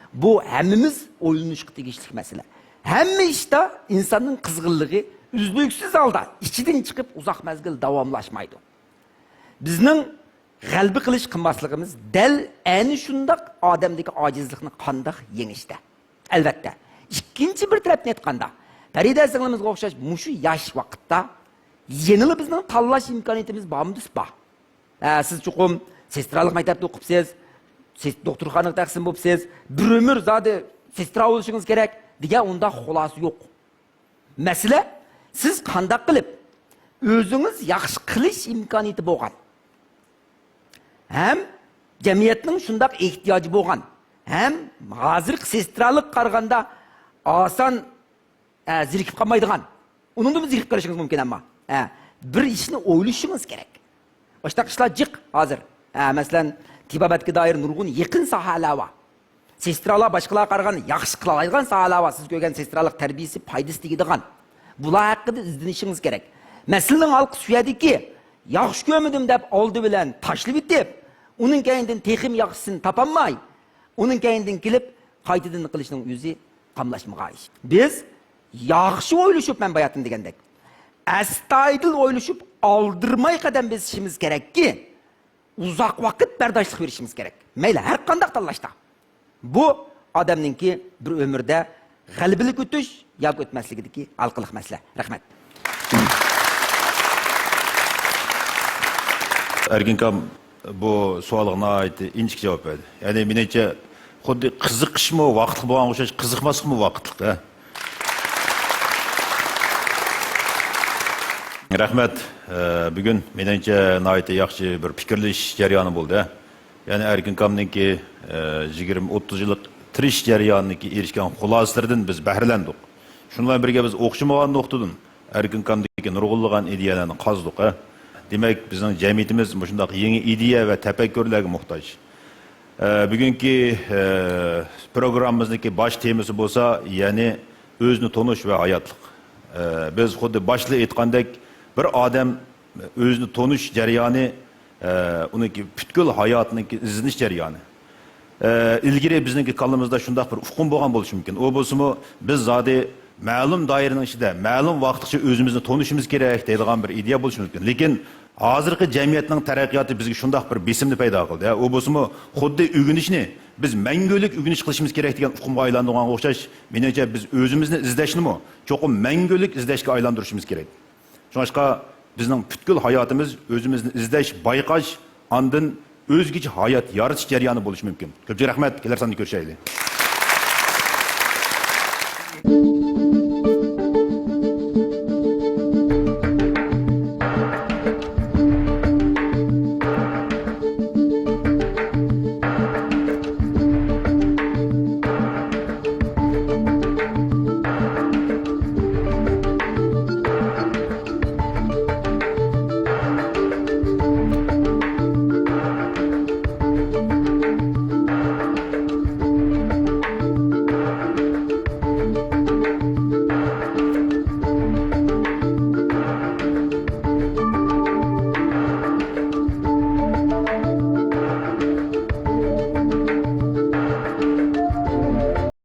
بۇ ھەممىمىز ئويلىنىشقا تېگىشلىك مەسىلە. ھەممە ئىشتا ئىنساننىڭ قىزغىنلىقى ئۈزلۈكسىز ھالدا ئىچىدىن چىقىپ ئۇزاق مەزگىل داۋاملاشمايدۇ. بىزنىڭ غەلىبە قىلىش قىلماسلىقىمىز دەل ئەنە شۇنداق ئادەمدىكى ئاجىزلىقنى قانداق يېڭىشتە. ئەلۋەتتە، ئىككىنچى بىر تەرەپنى ئېيتقاندا، پەرىدە سىڭلىمىزگە ئوخشاش مۇشۇ ياش ۋاقىتتا يەنىلا بىزنىڭ تاللاش ئىمكانىيىتىمىز بارمۇ دېسە بار. ھە، سىز چوقۇم سېسترالىق مەكتەپتە ئوقۇپسىز، سېس-، دوختۇرخانىغا تەقسىم بوپسىز، بىر ئۆمۈر زادى سېسترا بولۇشىڭىز كېرەك دېگەن ئۇنداق خۇلاسە يوق. مەسىلە، سىز قانداق قىلىپ ئۆزىڭىز ياخشى قىلىش ئىمكانىيىتى بولغان ھەم جەمئىيەتنىڭ شۇنداق ئېھتىياجى بولغان ھەم ھازىرقى سېسترالىققا قارىغاندا ئاسان، ئە، زېرىكىپ قالمايدىغان، ئۇنىڭدىنمۇ زېرىكىپ قېلىشىڭىز مۇمكىن، ئەمما، ئە، بىر ئىشنى ئويلىشىڭىز كېرەك. ئاشۇنداق ئىشلار جىق ھازىر. ئە، مەسىلەن، تېبابەتكە دائىر نۇرغۇن يېقىن ساھەلەر بار. سېسترالار باشقىلارغا قارىغاندا ياخشى قىلالايدىغان ساھەلەر بار. سىز كۆرگەن سېسترالىق تەربىيىسى پايدىسى تېگىدىغان. بۇلار ھەققىدە ئىزدىنىشىڭىز كېرەك. مەسىلىنىڭ ھالقىسى شۇ يەردىكى، ياخشى كۆرمىدىم دەپ ئالدى بىلەن تاشلىۋېتىپ، ئۇنىڭ كەينىدىن تېخىمۇ ياخشىسىنى تاپالماي، ئۇنىڭ كەينىدىن كېلىپ قايتىدىن قىلىشنىڭ ئۆزى قاملاشمىغان ئىش. بىز ياخشى ئويلىشىپ، مەن باياتىن دېگەندەك، ئەستايىدىل ئويلىشىپ، ئالدىرىماي قەدەم بېسىشىمىز كېرەككى، ئۇزاق ۋاقىت بەرداشلىق بېرىشىمىز كېرەك. مەيلى، ھەر قانداق تاللاشتا. بۇ ئادەمنىڭكى بىر ئۆمۈردە غەلىبىلىك ئۆتۈش ياكى ئۆتمەسلىكىدىكى ھالقىلىق مەسىلە. رەھمەت. ئەركىن ئاكام بۇ سوئالغا ناھايىتى ئىنچىكە جاۋاب بەردى. يەنى مېنىڭچە، خۇددى قىزىقىشمۇ ۋاقىتلىق بولغان ئوخشاش، قىزىقماسلىقمۇ ۋاقىتلىق، ھە؟ رەھمەت. ئە، بۈگۈن مېنىڭچە ناھايىتى ياخشى بىر پىكىرلىشىش جەريانى بولدى. يەنى ئەركىن ئاكامنىڭكى، ئە، يىگىرمە، ئوتتۇز يىللىق تىرىشىش جەريانىدىكى ئېرىشكەن خۇلاسىلىرىدىن بىز بەھرىلەندۇق. شۇنىڭ بىلەن بىرگە بىز ئوخشىمىغان نۇقتىدىن ئەركىن ئاكامدىكى نۇرغۇنلىغان ئىدىيەلەرنى قازدۇق، ھە. دېمەك، بىزنىڭ جەمئىيىتىمىز مۇشۇنداق يېڭى ئىدىيە ۋە تەپەككۇرلارغا موھتاج. ئە، بۈگۈنكى، ئە، پروگراممىمىزنىڭكى باش تېمىسى بولسا، يەنى ئۆزىنى تونۇش ۋە ھاياتلىق. ئە، بىز خۇددى باشتا ئېيتقاندەك، بىر ئادەم ئۆزىنى تونۇش جەريانى، ئە، ئۇنىڭكى پۈتكۈل ھاياتىنىڭكى ئىزدىنىش جەريانى. ئە، ئىلگىرى بىزنىڭكى كاللىمىزدا شۇنداق بىر ئۇقۇم بولغان بولۇشى مۇمكىن. ئۇ بولسىمۇ، بىز زادى مەلۇم دائىرىنىڭ ئىچىدە، مەلۇم ۋاقىتقىچە ئۆزىمىزنى تونۇشىمىز كېرەك دەيدىغان بىر ئىدىيە بولۇشى مۇمكىن. لېكىن ھازىرقى جەمئىيەتنىڭ تەرەققىياتى بىزگە شۇنداق بىر بېسىمنى پەيدا قىلدى. ئۇ بولسىمۇ، خۇددى ئۆگىنىشنى بىز مەڭگۈلۈك ئۆگىنىش قىلىشىمىز كېرەك دېگەن ئۇقۇمغا ئايلاندۇرغانغا ئوخشاش، مېنىڭچە، بىز ئۆزىمىزنى ئىزدەشنىمۇ چوقۇم مەڭگۈلۈك ئىزدەشكە ئايلاندۇرۇشىمىز كېرەك. شۇڭلاشقا بىزنىڭ پۈتكۈل ھاياتىمىز ئۆزىمىزنى ئىزدەش، بايقاش، ئاندىن ئۆزگىچە ھايات يارىتىش جەريانى بولۇشى مۇمكىن. كۆپچىلىك رەھمەت، كېلەر ساندا كۆرۈشەيلى.